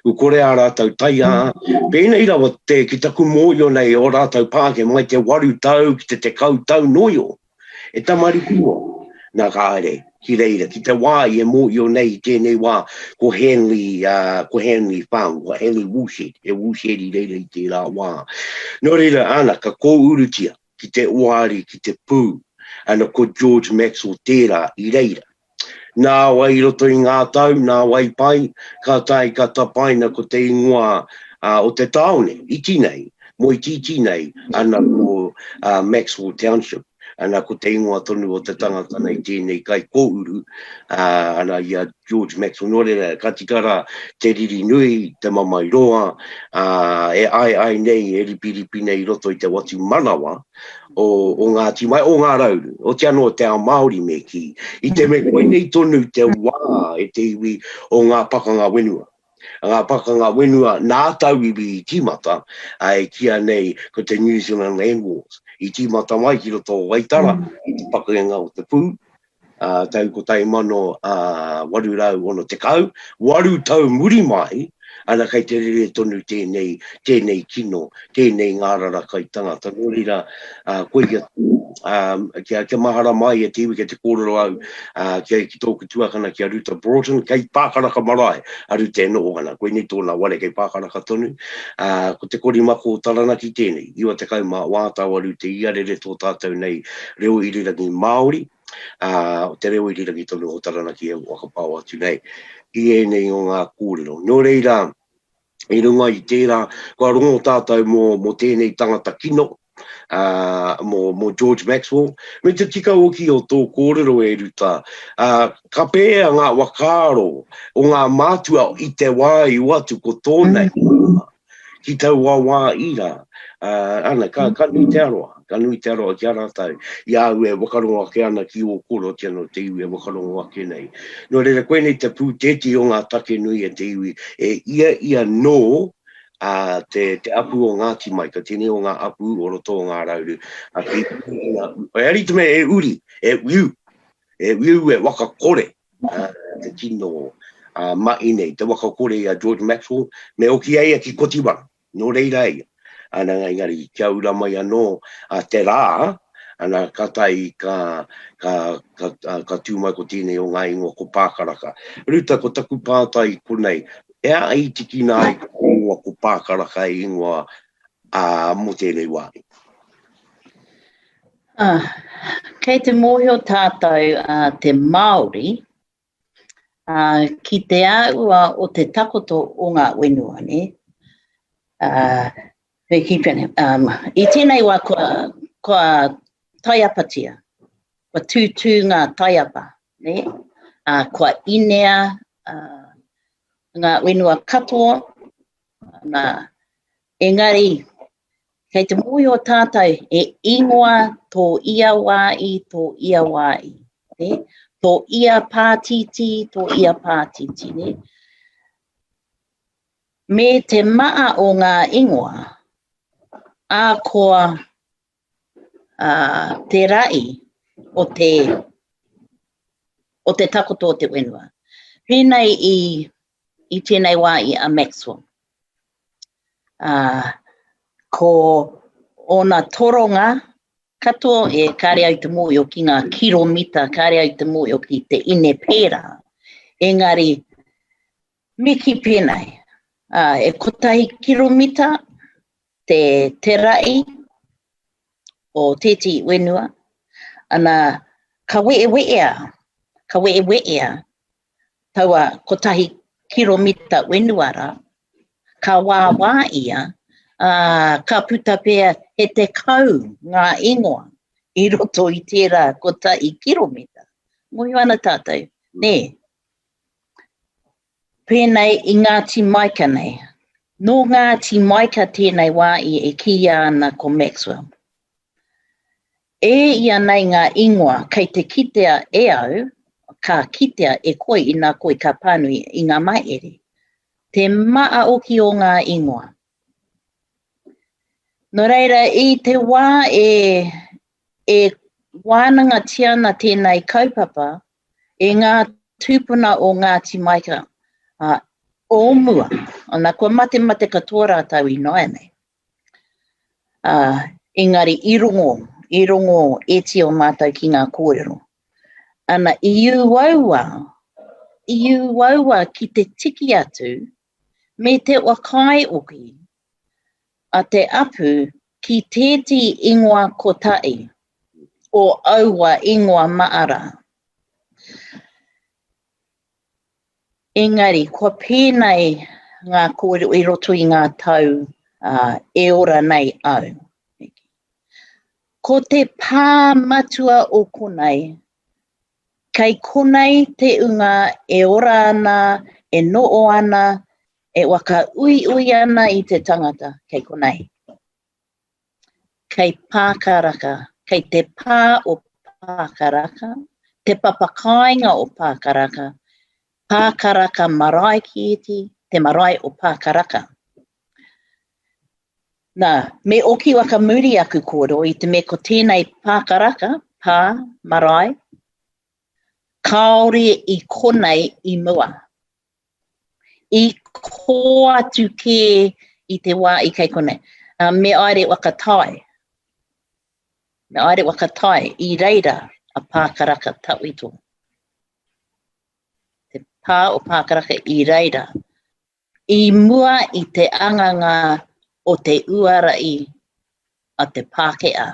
ku kore ā rātou taiaha, pēnei rawa te, ki taku mōhio nei o rātou pāke mai te waru tau ki te tekau tau noio, E tamariki noa, nā ka haere ki reira, ki te wā i e mōhio nei i tēnei wā, ko Hanley, uh, ko Hanley Farm, ko Hanley Woolshed, he woolshed i reira i tērā wā. Nō reira, ana, ka kōurutia ki te oari, ki te pū, ana ko George Maxwell tērā i reira. Nā wai i roto i ngā tau, nā wai pai, ka tae ka tapaina ko te ingoa o te tāone, iti nei, moetītī nei, ana ko Maxwell Township, ana ko te ingoa tonu o te tangata nei tēnei kaikōuru, ana i a George Maxwell. Nō reira, ka tika rā te riri nui, te mamae roa, e aeae nei, e ripiripi nei i roto i te watu manawa, o, o Ngāti Mai, o Ngā Rauru, oti anō te ao Māori me kī, i te me koinei tonu te wā e te iwi o ngā pakanga whenua. Ngā pakanga whenua nā tauiwi i tīmata, ā, e kīia nei ko te New Zealand Land Wars, i tīmata mai ki roto o Waitara i te pakenga o te pū, ā, tau 1860, waru tau muri mai, ana kei te rere tonu tēnei, tēnei kino, tēnei ngārara kai tangata. Nō reira, ā, koia, ā, kia, kia mahara mai e te iwi kei te kōrero au, ā, kia, ki tōku tuakana ki a Ruta Broughton, kei Pākaraka marae a Ruta e noho ana, koinei tōna ware kei Pākaraka tonu, ā, ko te korimako o Taranaki tēnei, 94 tau a Ruta i arere tō tātou nei reo irirangi Māori, ā, o te reo irirangi tonu o Taranaki e whakapao atu nei i ēnei o ngā kōrero. Nō reira, i runga i tērā, kua rongo tātou mō, mō tēnei tangata kino, ā, mō, mō George Maxwell, me te tika hoki o tō kōrero e Ruta, ā, ka pēhea ngā whakaaro o ngā mātua i te wā i oatu ko tōna ingoa, ki taua wā ira, ā, ana, ka, ka nui te aroha, ka nui te aroha ki a rātou, i a au e whakarongo ake ana ki ō kōrero, tēnā te iwi e whakarongo ake nei. Nō reira, koinei te pūtēti o ngā take nui e te iwi, e ia ia nō ā, te, te apu o Ngāti Maika, tēnei o ngā apu o roto o Ngā Rauru, ā, ki, e ari te mea e uri, e wiu, e wiu e waka kore, te tino mahi nei, te waka kore i a George Maxwell, me oki ai ia ki Kotiwara, nō reira ia. Ana, engari, kia ura mai anō a te rā, ana, ka tae ka, ka, ka, ka tū mai ko tēnei o ngā ingoa ko Pākaraka. Ruta, ko taku pātai konei, e aha i tikina ai ko te ingoa ko Pākaraka e ingoa. ā, mō tēnei wā. Ā, kei te mōhio tātou a te Māori ā, ki te āhua o te takoto o ngā whenua, nē? Ā, me kī pēnei, um, i tēnei wā kua, kua taiapatia, kua tūtū ngā taiapa, nē? Ā, kua inea ā, ngā whenua katoa, nā, engari, kei te mōhio tātou he ingoa tō ia wā i, tō ia wā i, nē? Tō ia pātītī, tō ia pātītī, nē? Me te maa o ngā ingoa, ā koa ā, te ra'i o te, o te takoto o te whenua. Pēnei i, i tēnei wā i a Maxwell. Ā, ko ōna toronga katoa e kāre au te mōhio ki ngā kiromita, kāre au te mōhio ki te ine pērā. Engari, me kī pēnei, ā, e kotahi kiromita te, te ra'i o tētehi whenua, ana, ka we'ewe'ea, ka we'ewe'ea taua kotahi kiromita whenua rā, ka wāwā ia, ā, ka puta pea he 10 ngā ingoa i roto i tērā kotahi kiromita. Mōhio ana tātou, nē? Pēnei i Ngāti Maika nei. Nō Ngāti Maika tēnei wā i e kīia ana ko Maxwell. E ia nei ngā ingoa kei te kitea e au, ka kitea e koe inā koe ka pānui i ngā mahere. Te maa oki o ngā ingoa. Nō reira, i te wā e, e wānangatia ana tēnei kaupapa, e ngā tūpuna o Ngāti Maika ā, o mua, ana, kua matemate katoa rātou ināianei. Ā, engari i rongo, i rongo ēti o mātou ki ngā kōrero. Ana, i uaua, i uaua ki te tiki atu me te whakaae hoki a te apu ki tēti ingoa kotahi o aua ingoa maara. Engari, kua pēnei ngā kōrero i roto i ngā tau e ora nei au. Ko te pā matua o konei, kei konei te unga e ora ana, e noho ana, e whakauiui ana i te tangata kei konei. Kei Pākaraka, kei te pā o Pākaraka, te papakāinga o Pākaraka, Pākaraka marae ki iti, te marae o Pākaraka. Nā, me oki whakamuri aku kōrero i te mea ko tēnei Pākaraka, pā, marae, kāore i konei i mua. I kō atu kē i te wā i kei konei. Uh, me aere waka tai. Me aere waka tai i reira a Pākaraka Tawhito. Te pā o Pākaraka i reira. I mua i te anganga o te uara i a te Pākehā.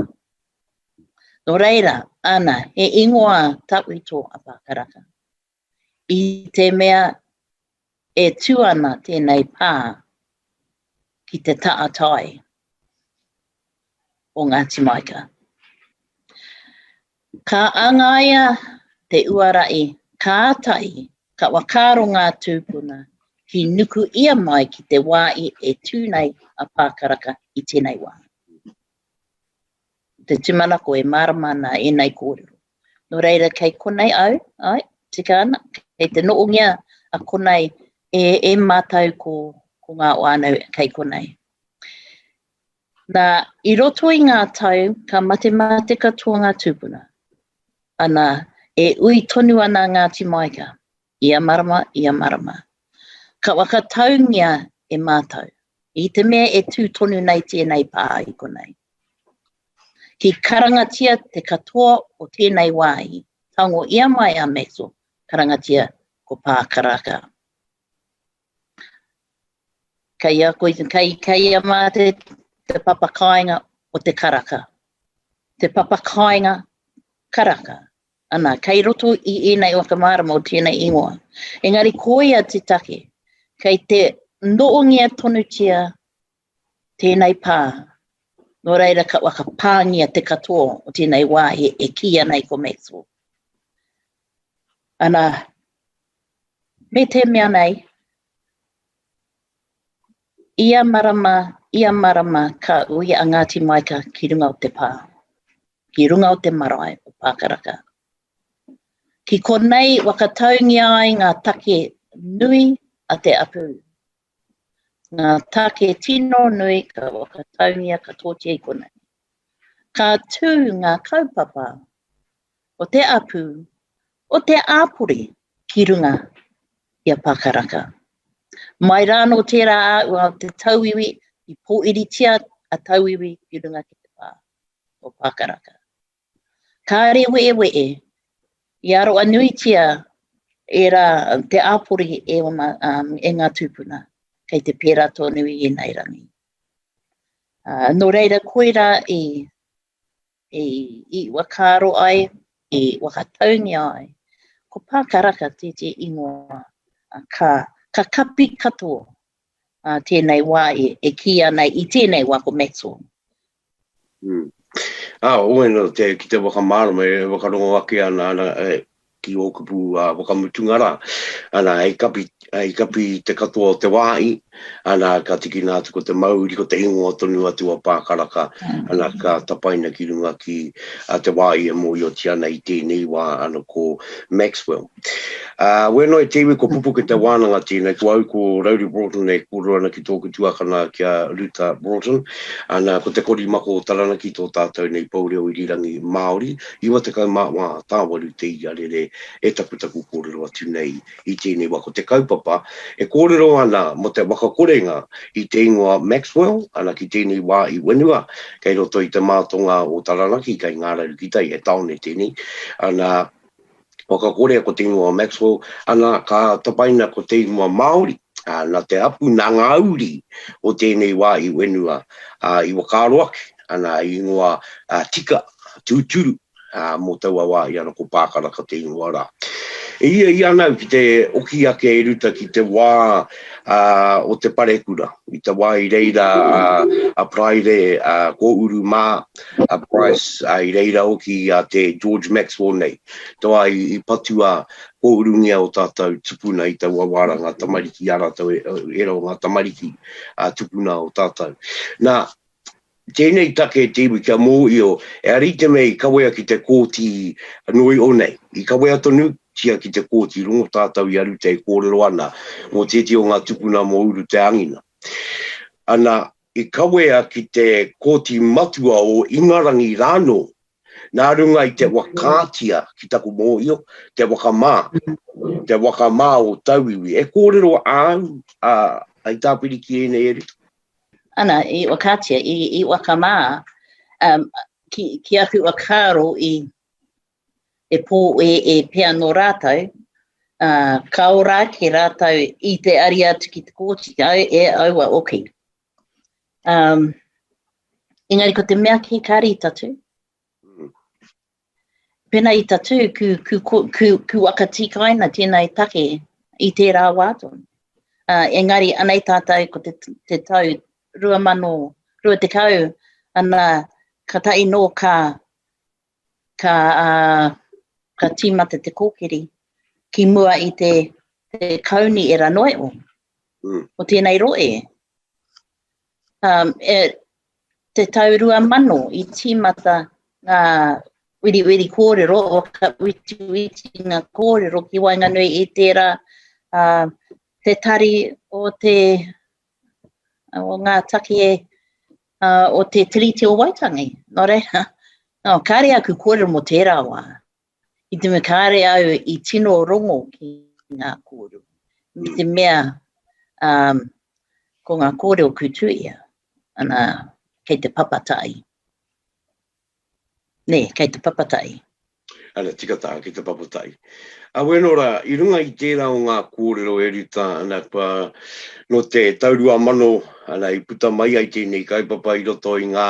Nō reira, ana, he ingoa tawhito a Pākaraka. I te mea e tū ana tēnei pā ki te tātai o Ngāti Maika. Ka angaia te uara'i kātahi ka whakaaro ngā tūpuna ki nuku ia mai ki te wā i e tū nei a Pākaraka i tēnei wā. Te tūmanako e mārama ana ēnei kōrero. Nō reira, kei konei au, ai, tika ana, kei te noongia a konei e, e mātou ko, ko ngā whānau kei konei. Nā, i roto i ngā tau, ka matemate katoa ngā tūpuna. Ana, e ui tonu ana Ngāti Maika, ia marama, ia marama. Ka whakataungia e mātou, i te mea e tū tonu nei tēnei pā i konei. Ki karangatia te katoa o tēnei wāhi, tango ia mai a Maxwell, karangatia ko Pākaraka. Kei a koe, kei, kei a mā te... Te papa kāinga o te karaka. Te papa kāinga karaka. Ana, kei roto i ēnei whakamārama o tēnei ingoa. Engari koia te take, kei te noongia tonutia tēnei pā. Nō reira ka whakapāngia te katoa o tēnei wāhi e kīia nei ko Maxwell. Ana, me te mea nei, ia marama, ia marama ka uia a Ngāti Maika ki runga o te pā, ki runga o te marae o Pākaraka. Ki konei whakataungia ai ngā take nui a te apu. Ngā take tino nui ka whakataungia katoatia i konei. Ka tū ngā kaupapa o te apu, o te āpori ki runga i a Pākaraka. Mai rānō tērā āhua o te tauiwi i pōiritia a tauiwi ki runga ki te pā o Pākaraka. Kāre we'ewe'e i aroa nuitia ērā te āpori e, ona, um, e ngā tūpuna, kei te pērā tonu i ēnei rangi. Uh, nō reira, koirā i i, i whakaaro ai, i whakataungia ai. Ko Pākaraka tētehi ingoa ka, ka kapi katoa uh, tēnei wā e, e kī ana i tēnei wā ko Maxwell. Mm. Ah, oe no te, ki te whakamārama e whakarongo ake ana, ana e, ki ō kupu whakamutunga rā, ana, hei kapi, hei kapi i te katoa o te wāhi, ana, ka tikina atu ko te mauri, ko te ingoa tonu atu a Pākaraka, ana, ka tapaina ki runga ki te wāhi e mōhiotia ana i tēnei wā, ana, ko Maxwell. Ā, wēnā e te iwi, ko Pupuke te wānanga tēnei, ko au ko Rauri Broughton e kōrero ana ki tōku tuakana ki a Ruta Broughton, ana, ko Te Korimako o Taranaki tō tātou nei pou reo irirangi Māori, 94 tāwaru te iarere e taputapu kōrero atu nei i tēnei wā. Ko te kaupapa e kōrero ana mō te whakakorenga i te ingoa Maxwell, ana ki tēnei wā i whenua, kei roto i te mātonga o Taranaki, kei Ngāraru ki tai, he tāone tēnei, ana, whakakorea ko te ingoa Maxwell, ana, ka tapaina ko te ingoa Māori, ā, nā te hapu, nā ngā uri o tēnei wā i whenua, ā, i whakaaro ake, ana, i ingoa tika, tūturu, ā, mō taua wā i ana ko Pākaraka te ingoa rā. E ia i ana au ki te oki ake e Ruta ki te wā ā, o te parekura, i te wā i reira a, a Paraire, a Kōuru mā, a Bryce, ā, i reira hoki a te George Maxwell nei, te wā i, i patua kōurungia o tātou tupuna i taua wā rā, ngā tamariki a rātou, ērā o ngā tamariki a tupuna o tātou. Nā, Tēnei take te iwi kia mōhio, e rite me i kawea ki te kōti noio nei. I kawea tonutia ki te kōti rongo tātou i a Rute e kōrero ana mō tētehi o ngā tupuna mō Uru Te Angina. Ana, i kawea ki te kōti matua o Ingarangi rānō, nā runga i te wakaatia, ki taku mōhio, te waka mā, te waka mā o tauiwi. E kōrero āu, ā, hei tāpiri ki ēnei e Rute? Ana, i whakaatia, i, i whakamā, um, ki, ki aku whakaaro i e pō e, e pea nō rātou, uh, ka ora ake rātou i te ari atu ki te kōti, au, e aua oki. Um, engari ko te mea ki kāri i tatu, Pēnā i tatū, ku, ku, ku, ku, ku whakatikaina tēnei take i tērā wā tonu. Uh, engari, anei tātou ko te, te tau 2020, ana, ka tahi nō ka, ka, uh, ka tīmata te kōkiri ki mua i te, te kauni era noeo mm. o tēnei roe. Um, e, te tau 2000 i tīmata ngā wiriwiri kōrero, o ka witiwitinga kōrero ki waenganui i tērā uh, te tari o te o ngā take uh, o te Tiriti o Waitangi. Nō reira, no, kāre aku kōrero mō tērā wā. I te mea kāre au i tino rongo ki ngā kōrero. Me te mea, um, ko ngā kōrero kutuia, ana, kei te papatai. Nē, kei te papatai. Ana, tika tā, ki te papatai. A weno rā, i runga i tērā o ngā kōrero e Ruta, ana, kua, nō te tau 2000, ana, i puta mai ai tēnei kaupapa i roto i ngā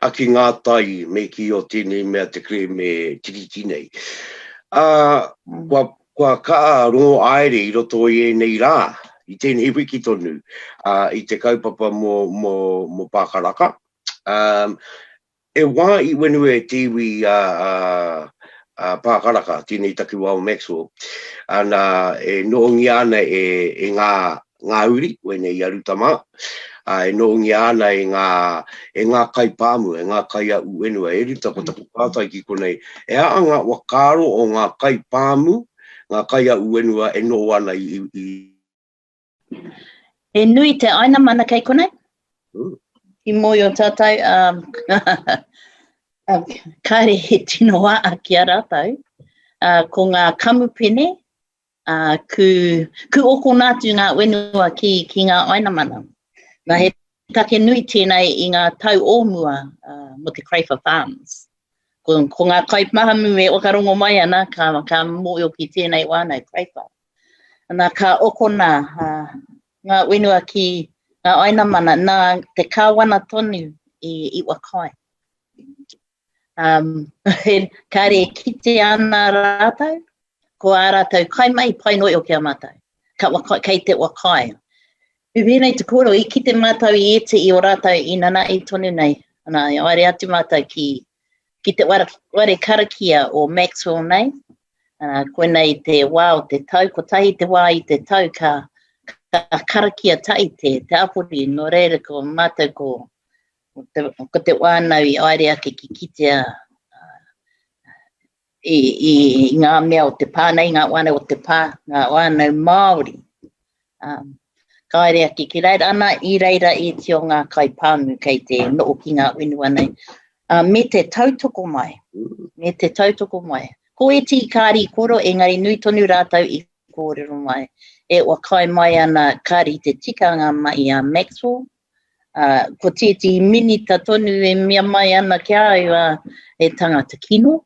aki ngā tai me kī o tēnei mea te kerēme tiriti nei. Ā, kua, kua kaha rongo aere i roto i ēnei rā, i tēnei wiki tonu, ā, i te kaupapa mō, mō, mō Pākaraka. Ā, E wā i wenu e te iwi a, a, a Pākaraka, tēnei takiwā o Maxwell, ana, e nohongia ana e, e ngā, ngā uri, wēnei i a Ruta mā, ā, e nohongia ana e ngā, e ngā kaipāmu, e ngā kaiaʻu whenua. E Ruta, ko taku pātai ki konei, e aha ngā whakaaro o ngā kaipāmu, ngā kaiaʻu whenua e noho ana i, i, He nui te aina mana kei konei. Mm. I mōio tātou, um, um, kāre he tino aa ki a rātou. Uh, ko ngā kamupene, uh, ku, ku okona atu ngā whenua ki, ki ngā aina mana. Nā, he take nui tēnei i ngā tau o mua uh, mo te Crayfer Farms. Ko, ko ngā kaipahamu e whakarongo mai ana, ka, ka mōio ki tēnei wānau Crayfer. Nā, ka okona ngā whenua ki ngā ainamana, nā te kāwana tonu i, i whakaae. Um, kāre e kite ana rātou, ko ā rātou kaimahi pai noa iho ki a mātou. Ka whakaae, kei te whakaae. I wēnei te kōrero, i kite mātou i ētehi o rātou i nanae tonu nei. Ana, i haere atu mātou ki, ki te ware, ware karakia o Maxwell nei. Ana, koinei te wā o te tau, kotahi te wā i te tau ka, ka karakia tahi te, te apori, nō reira ko mātou ko, ko te, ko te whānau i haere ake ki kitea i, i, i ngā mea o te pā nei, ngā whānau o te pā, ngā whānau Māori. Um, ka haere ake ki reira, ana i reira i te o ngā kaipāmu kei te noho ki ngā whenua nei. Uh, me te tautoko mai, me te tautoko mai. Ko ētehi kāri koro, engari nui tonu rātou i kōrero mai. E whakaae mai ana kāri te tikanga mai a Maxwell, uh, ko tētehi minita tonu e mea mai ana ki a au, uh, he tangata kino.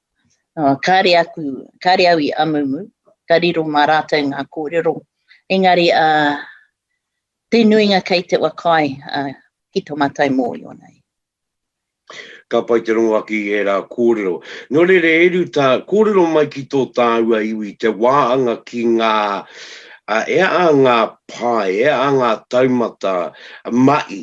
Uh, kāre, aku, kāre au i amumu, ka riro mā rātou ngā kōrero. Engari, uh, te nuinga kei te whakaae uh, ki tō mātou mōhio nei. Ka pai te rongo ake i ērā kōrero. Nō reira e Ruta, kōrero mai ki tō tāua iwi te wāanga ki ngā, e aha ngā pae, e aha ngā taumata mahi,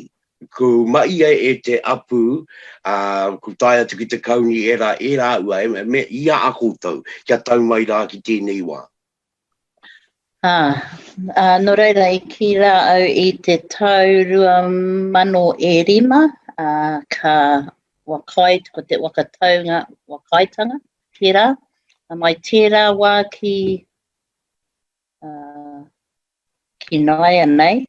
ku mahi ai e te apu, ā, ku tae atu ki te kauni ērā, ērā ua, me, i a koutou, kia tau mai rā ki tēnei wā. Ā, ā, nō reira i kī rā au i te tau 2005, ā, ka whakaae, ko te whakataunga, whakaaetanga, tērā, ā, mai tērā wā ki, ā, ki nāianei,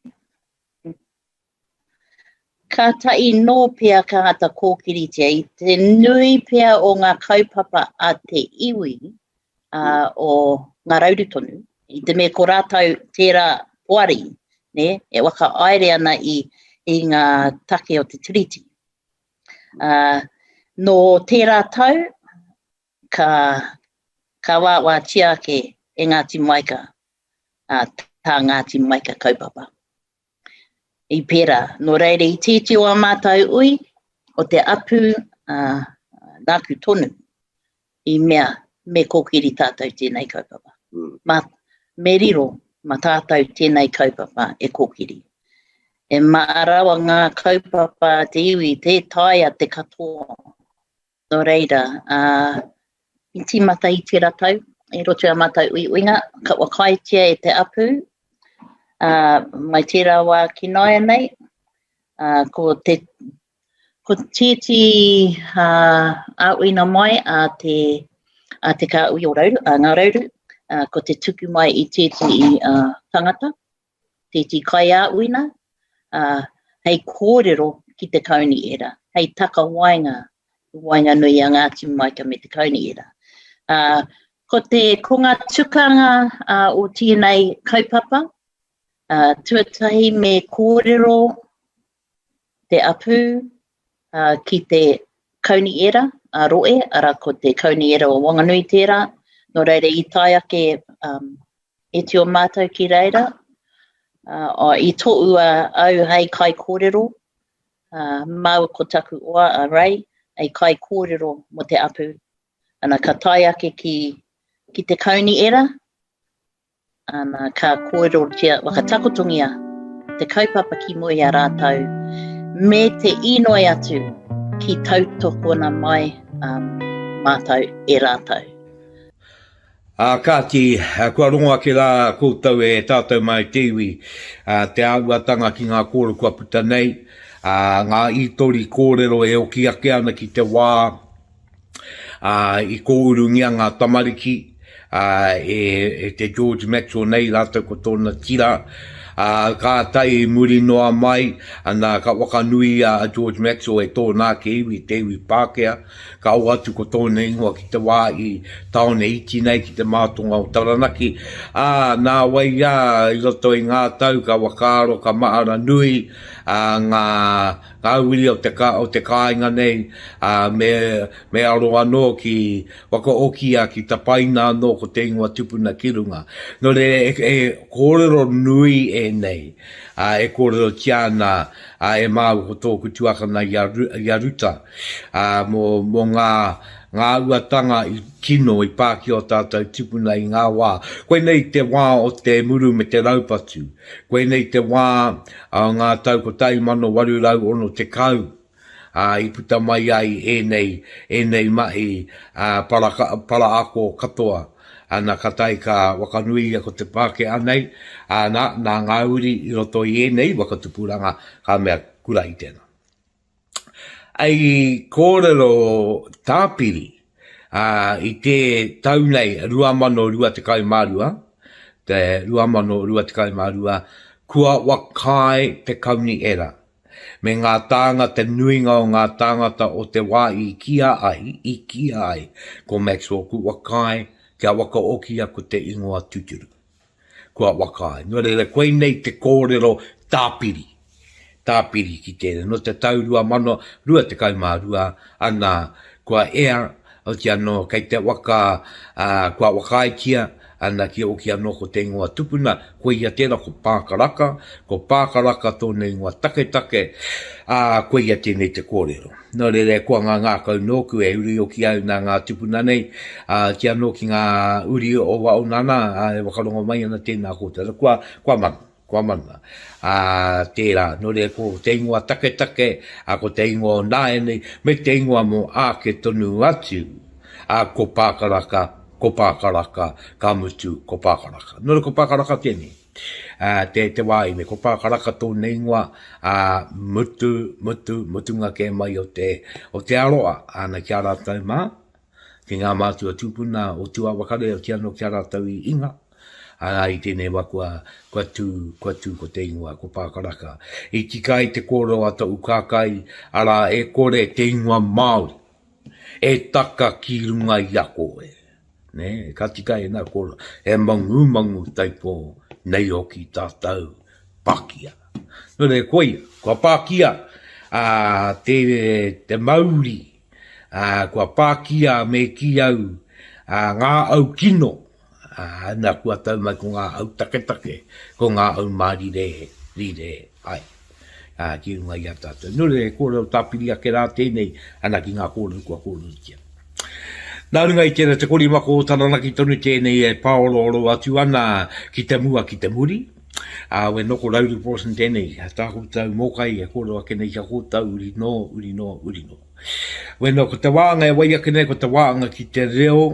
Kātahi nō pea ka āta kōkiritia i te nui pea o ngā kaupapa a te iwi ā, o Ngā Rauru tonu, i te mea ko rātou tērā poari, nē, e whakahaere ana i, i ngā take o te Tiriti. Ā, nō tērā tau, ka, ka wāwātia ake e Ngāti Maika, ā, tā Ngāti Maika kaupapa. I pērā. Nō reira, i tīti o ā mātou ui, o te apu, ā, nāku tonu i mea me kōkiri tātou tēnei kaupapa. Mm. Mā, me riro mā tātou tēnei kaupapa e kōkiri. E mā rawa ngā kaupapa te iwi, tē taea te katoa. Nō reira, ā, i tīmata i tērā tau, i roto i ā mātou uiuinga, ka whakaaetia e te apu, ā, mai tērā wā ki nāianei, ā, ko te, ko tēti ā, āuina mai a te, a te kāhui o Rauru, a Ngā Rauru, ā, ko te tuku mai i tēti ā, tangata, tēti kaiāuina, ā, hei kōrero ki te kaunihera, hei takawaenga i waenganui i a Ngāti Maika me te kaunihera. Ā, ko te, ko ngā tukanga ā, o tēnei kaupapa, ā, tuatahi me kōrero te apū ā, ki te kaunihera. a roe, ara ko te Kauniera o Wanganui tērā, nō reira i tae ake um, e tio mātou ki reira, uh, i toʻua au hei kaikōrero, uh, māua ko taku oa a Ray, hei kaikōrero mo te apu. Ana, ka tae ake ki, ki te kauniera, Ana, ka kōrerotia, whakatakotongia te kaupapa ki mua i a rātou, me te inoi atu ki tautokona mai um, mātou e rātou. Ā, kāti, kua rongo ake rā koutou e tātou mai te iwi, te āhuatanga ki ngā kōrero kua puta nei, ā, ngā ītori kōrero e oki ake ana ki te wā, ā, i kōurungia ngā tamariki, ā, e, e te George Maxwell nei rātou ko tōna tira, ā, kātahi i muri noa mai, ana, ka whakanuia a George Maxwell e tōna ake iwi, te iwi Pākehā, ka oatu ko tōna ingoa ki te wā i tāone iti nei ki te mātonga o Taranaki, ā, nāwai rā i roto i ngā tau ka whakaaro, ka mahara nui, ā, ngā, ngā uri o te, o te kāinga nei, ā, me, me aro anō ki whakaokia, ki tapaina anō ko te ingoa tupuna ki runga. Nō reira, e, e kōrero nui ēnei, ā, e kōrerotia ana, ā, e māua ko tōku tuakana i a, i a Ruta, ā, mō, mō ngā, ngā uatanga i kino i pā ki ō tātou tupuna i ngā wā. Koinei te wā o te muru me te raupatu. Koinei te wā o ngā tau 1860, ā, i puta mai ai ēnei, ēnei mahi, ā, para, para ako katoa. Ana, ka tae ka whakanuia ko te Pākehā nei, ā, nā, nā ngā uri i roto i ēnei whakatupuranga ka mea kura i tēnā. I kōrero tāpiri i te tau nei 2022, te 2022, kua whakaae te Kaunihera me ngā tānga te nuinga o ngā tāngata o te wā i kīa ai, i kīa ai ko Maxwell ku whakaae kia whakaokia ko te ingoa tuturu. Kua whakaae. Nō reira, koinei te kōrero tāpiri, tāpiri ki tērā. Nō te tau 2022, ana, kua ea, oti anō, kei te waka, ā, kua whakaaetia, ana, ki oki anō ko te ingoa tupuna, koia tērā ko Pākaraka, ko Pākaraka tōna ingoa taketake, ā, koia tēnei te kōrero. Nō reira, e koa ngā ngākau nōku, e uri hoki au nā ngā tupuna nei, ā, ki anō ki ngā uri o Waonana, ā, e whakarongo mai ana tēnā kōtara. Kua, kua mana, kua mana, ā, tērā. Nō reira, ko te ingoa taketake, ā, ko te ingoa o nāianei, me te ingoa mō āke tonu atu, ā, ko Pākaraka, ko Pākaraka, ka mutu, ko Pākaraka. Nō reira, ko Pākaraka tēnei. Ā, te, te wāhine, ko Pākaraka tōna ingoa, ā, mutu, mutu, mutunga kē mai o te, o te aroa, āna ki a rātou mā, ki ngā mātua tūpuna o Tuawakare, oti anō ki a rātou i Inga, ā, i tēnei wā kua, kua tū, kua tū ko te ingoa, ko Pākaraka. I tika ai te kōrero a toʻu kākai, arā, e kore te ingoa Māori e taka ki runga i a koe. Nē, ka tika ēnā kōrero, he mangumangu taipō nei hoki tātou pākia. Nō reira, koia, kua pākia ā, te, te mauri, ā, kua pākia me kī au ā, ngā au kino, ā, nā kua tau mai ko ngā au taketake, ko ngā au mārire, rire ai, ā, ki runga i a tātou. Nō reira, he kōrero tāpiri ake rā tēnei, ana ki ngā kōrero kua kōrerotia. Nā runga i tērā te korimako o Taranaki tonu tēnei e pāorooro atu ana ki te mua ki te muri. Ā, we noko Rauru Pawson tēnei, tā koutou mōkai e kōrero ake nei ki a koutou uri nō, uri nō, uri nō. We nō, ko te wāanga e wai ake nei, ko te wāanga ki te reo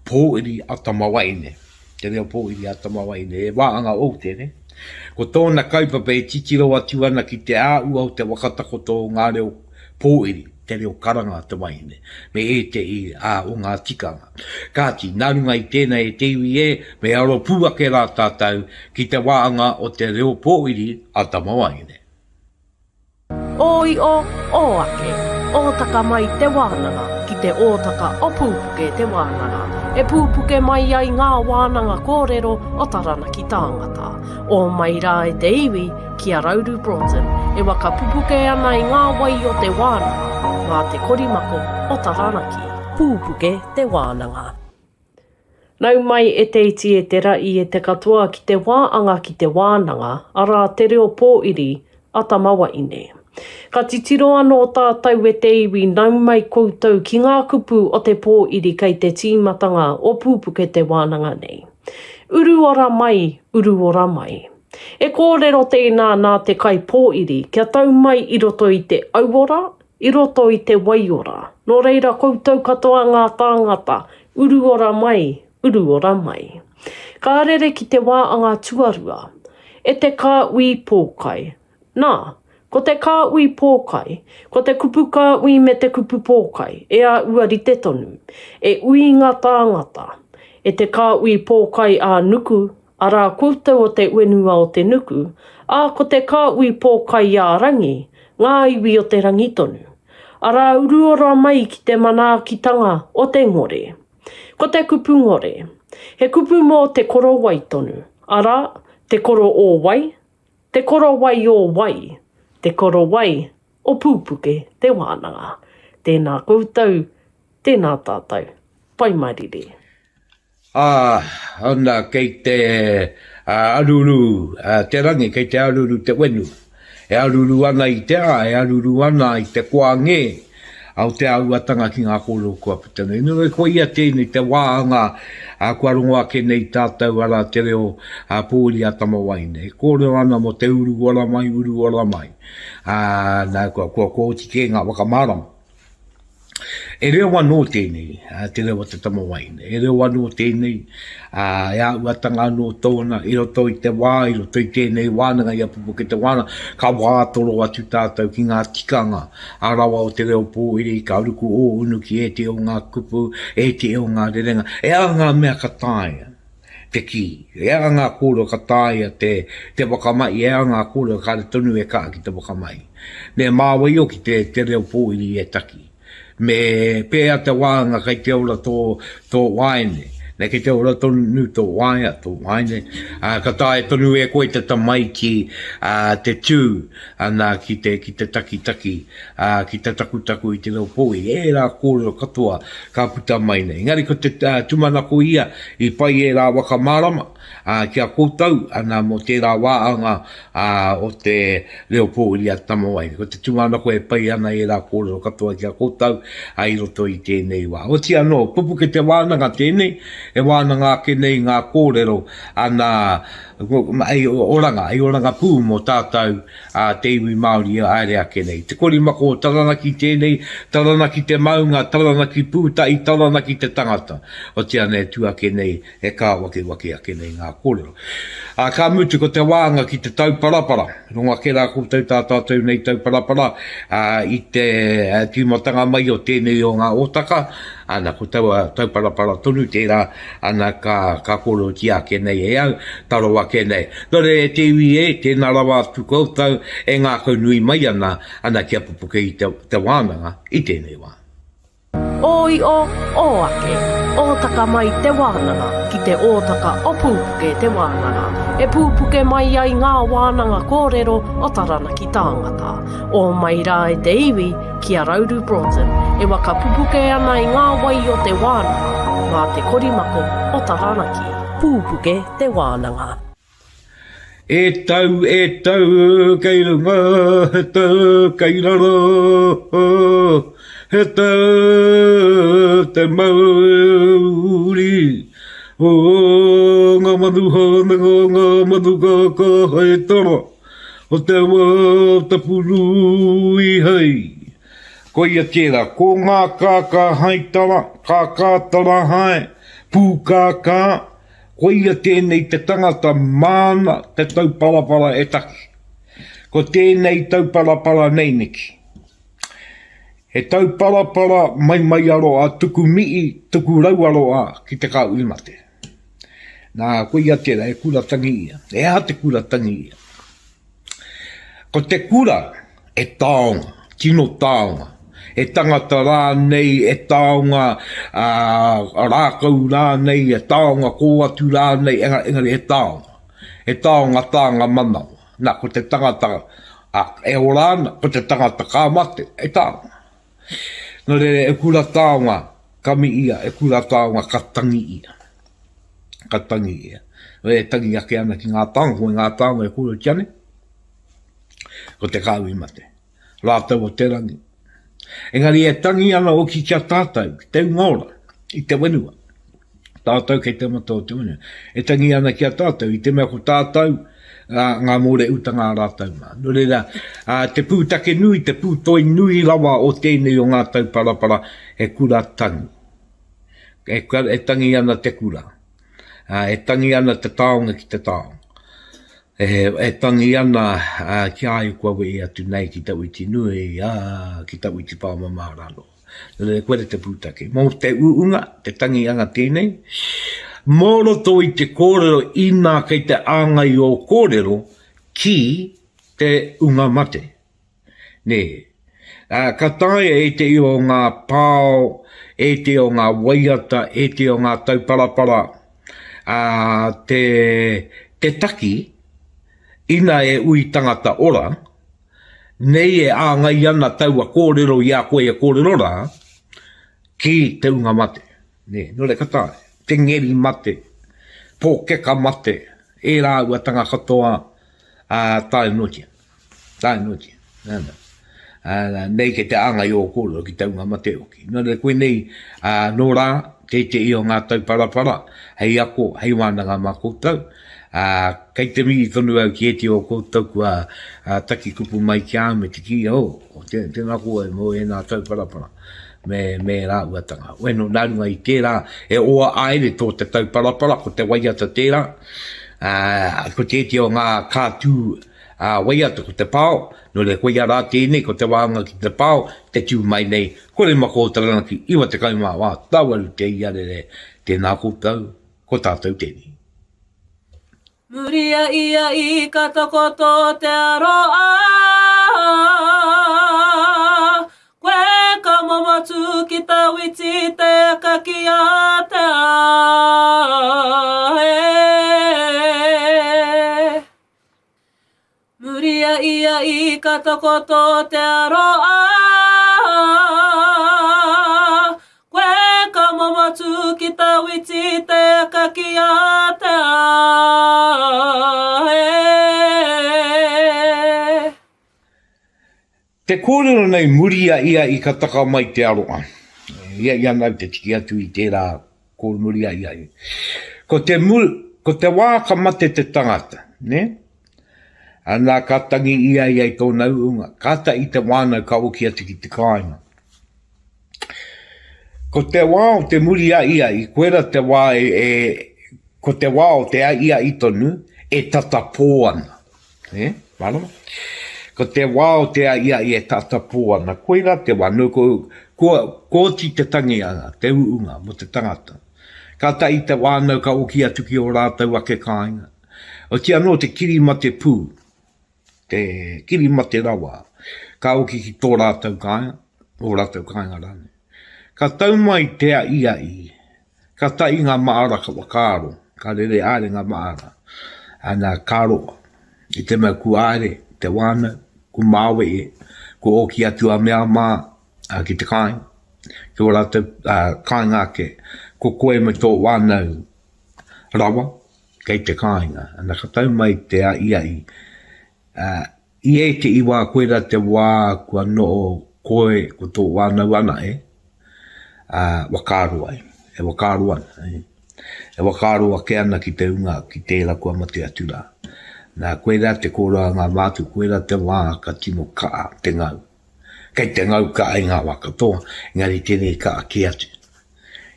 pōiri a Tamawaine. Te reo pōiri a Tamawaine, he wāanga ou tēnei. Ko tōna kaupapa e titiro atu ana ki te āhua o te whakatakoto o ngā reo pōiri, te reo karanga a te wahine, me ētehi ā o ngā tikanga. Kāti, nā runga i tēnei e te iwi e, me aro pū ake rā tātou ki te wāanga o te reo pōiri a Tamawahine. Ō io, ō ake. Ōtaka mai te wānanga ki te ōtaka o Pūpuke te wānanga, e pūpuke mai ai ngā wānanga kōrero o Taranaki tāngata. Ō mai rā e te iwi ki a Rauru Broughton e waka pupuke ana i ngā wai o te wānanga mā te korimako o Taranaki. Pūpuke te wānanga. Nau mai e te iti e te ra'i e te katoa ki te wā anga ki te wānanga, arā te reo pōiri a Tamawaine. Ka titiro anō tātou e te iwi nau mai koutou ki ngā kupu o te pōiri kei te tīmatanga o Pūpuke te wānanga nei. Uru ora mai, uru ora mai. E kōrero tēnā nā te kaipōiri kia tau mai i roto i te auora, i roto i te waiora. Nō reira koutou katoa ngā tāngata, uruora mai, uruora mai. Ka rere ki te wā anga tuarua, e te kāhui pōkai. Nā, ko te kāhui pōkai, ko te kupu kāhui me te kupu pōkai, e āhua rite tonu. E ui ngā tāngata, e te kāhui pōkai ā-nuku, Arā koutou o te whenua o te nuku, ā, ko te kāhui pōkai-ā-rangi, ngā iwi o te rangi tonu. Arā uruora mai ki te manaakitanga o te ngore. Ko te kupu ngore, he kupu mō te korowai tonu, arā, te koro o wai, te korowai o wai, te korowai o Pūpuke te wānanga. Tēnā koutou, tēnā tātou. Pai marire. Ā, ana, kei te aruru te rangi, kei te aruru te wenu. E aruru ana i te aha, e aruru ana i te koa ngē o te āhuatanga ki ngā kōrero kua puta nei. Nō reira, koia tēnei te wāhanga kua rongo ake nei tātou, arā, te reo pōuri a Tamawaine. E kōrero ana mō te uru ora mai, uru ora mai. Ā, nā, kua, kua, kua oti kē ngā whakamārama. E reo anō tēnei, te reo o te tamawaine, e reo anō tēnei, e āhuatanga anō tōna i roto i te wā, i roto i tēnei wānanga i a Pupuke te Wānanga, ka wā toro atu tātou ki ngā tikanga ā rawa o te reo pōhiri, ka ruku ō unu ki ētehi o ngā kupu, ētehi o ngā rerenga, e aha ngā mea ka taea te kī, e aha ngā kōrero ka taea te, te whakamahi, e aha ngā kōrero kāre tonu e kaha ki te whakamahi. Me māwaio ki te, te reo pōhiri e taki. Me pēhea te wāhanga kei te ora tō, tō waeine. Nei kei te ora tonu tō waea, tō waeine, ā, ka taea tonu e koe te tamaiti, ā, te tū, ana, ki te, ki te takitaki, ā, ki te takutaku i te reo pōhiri. Ērā kōrero katoa ka puta mai nei. Engari ko te tūmanako ia i pai ērā waka mārama, ā, ki a koutou, ana, mō tērā wāhanga, ā, o te reo pōuri a Tamawaire. Ko te tūmanako e pai ana ērā kōrero katoa ki a koutou, ā, i roto i tēnei wā. Oti anō, pupuke te wānanga tēnei, e wānanga ake nei ngā kōrero, ana, hei oranga, hei oranga pū mō tātou, ā, te iwi Māori e haere ake nei. Te korimako o Taranaki tēnei, Taranaki te maunga, Taranaki pūtahi, Taranaki te tangata. Otirā nei e tū ake nei e kāwakewake ake nei ngā kōrero. Ā, ka mutu ko te wānga ki te tauparapara. Rongo ake rā koutou tā tātou nei tauparapara, ā, i te tīmatanga mai o tēnei o ngā ōtaka, ana, ko taua tauparapara tonu tērā, ana, ka, ka kōrerotia ake nei e au, taro ake nei. Nō reira e te iwi e, tēnā rawa atu koutou e ngākaunui mai ana, ana kia pupuke i te, te wānanga i tēnei wā. Ō io, ō ake, ōtaka mai te wānanga ki te ōtaka o Pūpuke te wānanga, e pūpuke mai ai ngā wānanga kōrero o Taranaki tāngata. Ō mai rā e te iwi ki a Rauru Broughton, e waka pupuke ana i ngā wai o te wānanga mā te korimako o Taranaki. Pūpuke te wānanga. E tau, e tau, kei runga, he tau kei raro, he tau te mauri. O ngā manu hānanga, ngā manu kākā hei tara, o te wā tapu nui hei. Koia tērā, ko ngā kākā hai tara, kākā tara hae, pūkākā, Koia tēnei te tangata māna te tauparapara e taki. Ko tēnei tauparapara nei neki. He tauparapara maimaiaroa tuku mihi, tuku rauaroa ki te kāhui mate. Nā, koia tērā, he kura tangi ia. He aha te kura tangi ia? Ko te kura e taonga, tino taonga. He tangata rānei, he taonga rākau rānei, he taonga kōatu rānei, engari he taonga. He taonga tānga manawa. Nā, ko te tangata e ora ana, ko te tangata ka mate, he taonga. Nō reira, e kura taonga ka miia, e kura taonga ka tangi ia. Ka tangi ia. E tangi ake ana ki ngā taonga, ko ngā taonga e kōrerotia nei, ko te kāhui mate. Rātou o te rangi. Engari e tangi ana hoki ki a tātou, ki te hunga ora, i te whenua. Tātou kei te mata o te whenua. E tangi ana ki a tātou, i te mea ko tātou ngā mōreutanga a rātou mā. Nō reira, te pūtake nui, te pūtoi nui rawa o tēnei o ngā tauparapara, he kura tangi. E, e tangi ana te kura. E tangi ana te taonga ki te taonga. E, e tangi ana ki a ia kua wehi atu nei ki Tauiti nui, ā, ki Tauiti pāmamā rānō. Nō reira, koira te pūtake. Mō te uunga, te tangihanga tēnei, mō roto i te kōrero inā kei te āngai ō kōrero ki te unga mate. Nē. Ā, ka taea ētehi o ngā pao, ētehi o ngā waiata, ētehi o ngā tauparapara, ā, te, te taki, ina e ui tangata ora, nei e āngai ana taua kōrero i a koe e kōrero rā, ki te unga mate. Nē, nō reira ka taea, te ngeri mate, pōkeka mate, ērā āhuatanga katoa, ā, taea noatia. Tae noatia. Nana. Ā, nei kei te āngai ō kōrero ki te unga mate hoki. Nō reira, koinei, ā, nō rā, tētehi o ngā tauparapara hei ako, hei wānanga mā koutou. Ā, kei te mihi tonu au ki ētehi o koutou kua ā, taki kupu mai ki a au me te kī, oh, tē, tēnā koe mō ēnā tauparapara me, me ērā uatanga. Bueno, nā runga i tērā, e oa aere tō te tauparapara, ko te waiata tērā, ā, ko tētehi o ngā kātū Ā, waiata ko te pao, nō reira koia rā tēnei ko te wāhanga ki te pao, te tū mai nei, kore mako o Taranaki, 94 tawaru te iarere, tēnā koutou, ko tātou tēnei. Muri a ia i ka takoto te aroa, Koe ka mamatu ki tawiti te aka ki a te ae. Muri a ia i ka takoto te aroa, Koe ka mamatu ki tawiti te aka ki a te ae. Te kōrero nei muri a ia i ka taka mai te aroa. Ia i ana au te tiki atu i tērā kōrero muri a ia. Ko te, ko te wā ka mate te tangata, ne? Ana ka tangi ia ia i tōna uunga, kāta i te wānau ka oki atu ki te kāinga. Ko te wā o te muri a ia i koera te wā e, e ko te wā o te a ia i tonu e tata pō ana. E, mārama? Ko te wā o te a'ia'i e tatapō ana, koirā te wā, nō ko, kua, kua oti te tangihanga, te uunga mō te tangata. Kātahi te whānau ka oki atu ki ō rātou ake kāinga. Oti anō te kiri mate pū, te kiri mate rawa, ka oki ki tō rātou kāinga, ō rātou kāinga rānei. Ka tau mai te a'ia'i, Ka tae ngā maara ka whakaaro, ka rere haere ngā maara, ana ka roa. I te mea kua haere te wānau, ko Māwehe, ko oki atu a mea mā ki te kāinga, ki ō rātou kāinga ake, ko koe me tō wānau rawa kei te kāinga. Ana ka tau mai te a'ia'i, I ētehi wā koirā te wā kua noho koe ko tō whānau anahe, ā, whakaaro ai, e whakaaro ana, e, e whakaaro ake ana ki te hunga, ki tērā kua mate atu rā. Nā, koirā te kōrero a ngā mātua, koirā te wā ka tino kaha te ngau. Kei te ngau kaha i ngā wā katoa, engari tēnei kaha kē atu.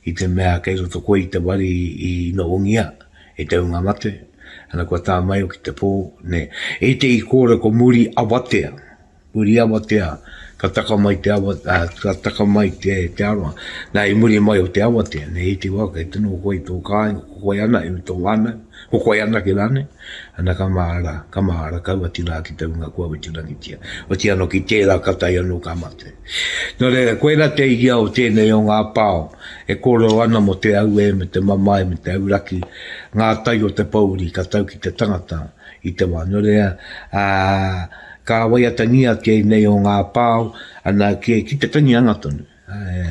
I te mea kei roto koe i te wari i nohongia e te hunga mate, ana kua tā mai hoki te pō, nē. Ētehi kōrero ko muri awatea. Muri awatea, ka taka mai te awa, ka taka mai te, te aroha. Nā, i muri mai o te awatea, nei i te wā kei te noho koe i tō kāinga, ko koe ana i tō whānau, ko koe anake rānei, ana ka mahara, ka mahara kau atu rā ki te hunga kua weturangitia. Oti anō ki tērā ka tae anō ka mate. Nō reira, koirā te ia o tēnei o ngā pao e kōrero ana mō te auē me te mamae me te auraki, ngā tai o te pōuri ka tau ki te tangata i te wā. Nō reira, ā, ka waiatangia tēnei o ngā pao, ana, ki, ki te tangihanga tonu, e,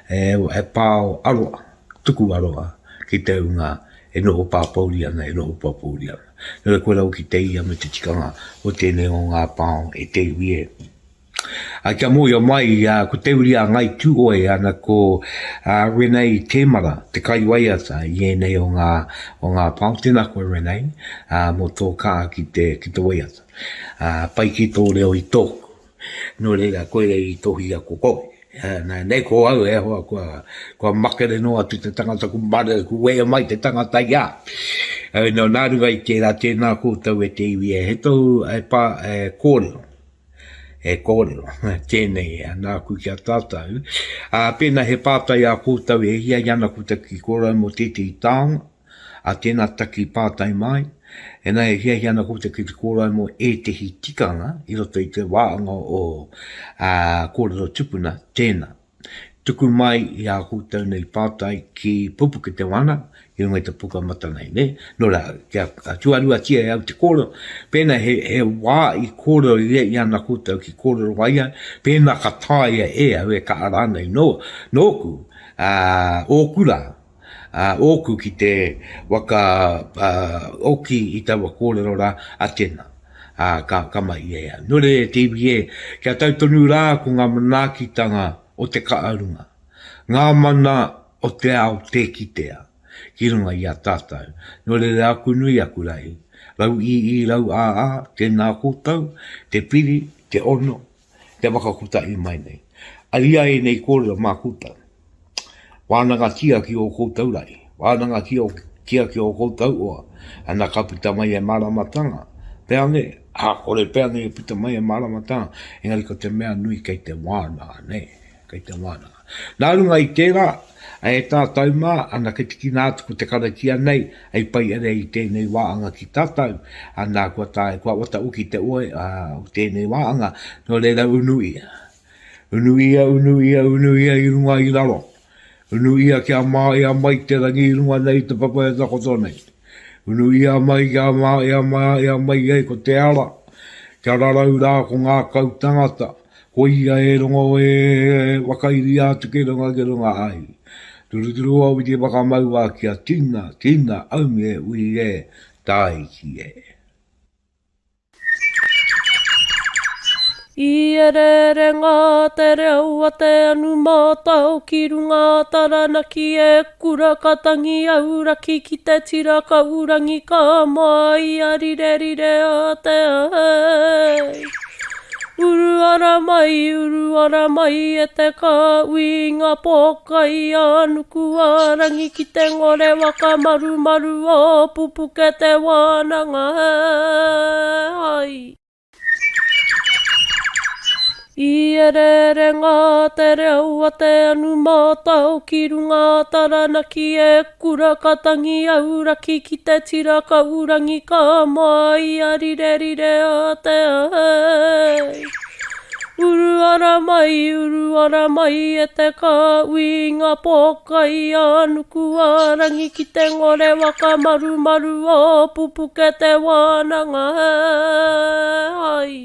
e, e pao aroa, tuku aroa ki te hunga e noho pāpōuri ana, e noho pāpōuri ana. Nō reira, koirā hoki te ia me te tikanga o tēnei o ngā pao e te iwi e. Ā, kia mōhio mai, ā, ko te uri a Ngāi Tūhoe ana ko Renee Temara te kaiwaiata i ēnei o ngā, o ngā pao. Tēnā koe Renee, ā, mō tō kaha ki te, ki te waiata. Ā, pai ki tō reo i tōku. Nō reira, koira i tohia ko koe. Ā, nā, nei ko au e hoa, kua, kua makere noa atu te tangata, ku mare, ku wea mai te tangata i a. Ā, nō, nā runga i tērā, tēnā koutou e te iwi e, he tohu e pā, e kōrero. E kōrero, tēnei nāku ki a tātou. Ā, pēnā he pātai ā koutou e hiahia ana koutou ki kōrero mō tētehi taonga, ā, tēnā taki pātai mai, ēnā e hiahia ana koutou ki te kōrero mō ētehi tikanga i roto i te wāhanga o, ā, kōrero tupuna, tēnā. Tuku mai i ā koutou nei pātai ki Pupuke Te Wana i runga i te puka mata nei, nē? Nō reira, kia tuaruatia e au te kōrero, pēnā he, he wā i kōrero i i ana koutou ki kōrero ai au, pēnā ka taea e au e kaha rānei nō, nōku, ā, ōku rā, ā, ōku ki te waka, ā, oki i taua kōrero rā, a tēnā. Ā, ka, ka mahi e au. Nō reira e te iwi e, kia tau tonu rā ko ngā manaakitanga o te kaarunga, ngā mana o te ao tē kitea ki runga i a tātou. Nō reira aku nui, aku rahi, rauīī, rauāā, tēnā koutou, te piri, te ono, te waka kotahi mai nei. Aria ēnei kōrero mā koutou. Wānangatia ki ō koutou rahi, wānangatia ki ō koutou oa, ana ka puta mai e māramatanga, pea nē, ā, kore pea nei e puta mai e māramatanga, engari ko te mea nui kei te wānanga, nē, kei te wānanga. Nā runga i tērā, e tātou mā, ana kei te kina atu ko te karakia nei, hei pai ere i tēnei wāanga ki tātou, ana kua tae, kua ota uki te oe ā, o tēnei wāanga, nō reira unu ia. Unu ia, unu ia, unu ia i runga i raro. Unu ia kia māia mai te rangi i runga nei te papa e takoto nei. Unu ia mai kia māia māia mai ai ko te ara, kia rarau rā ko ngā kau tangata, Ko ia e rongo e whakairia atu ki runga ki runga ai. Turuturu au i te whakamaua kia tina, tina, aumi e ui e, tāiki e. I ereere ngā te reo a te anu mātao ki runga Taranaki e kura ka tangi auraki ki te tira kaurangi ka māia rirerire a te ai. Uru ara mai, uru ara mai e te kāhui ngā pōkai a Nukuārangi ki te ngore waka marumaru o Pupuke te wānanga ai. I ereere ngā te reo a te anu mātao ki runga Taranaki e kura ka tangi auraki ki te tira kaurangi ka māia rirerire a te ai. Uru ara mai, uru ara mai e te kāhui ngā pōkai a Nukuārangi ki te ngore waka marumaru o Pupuke te wānanga ai.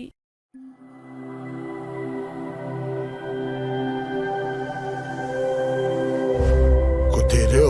Ko te reo.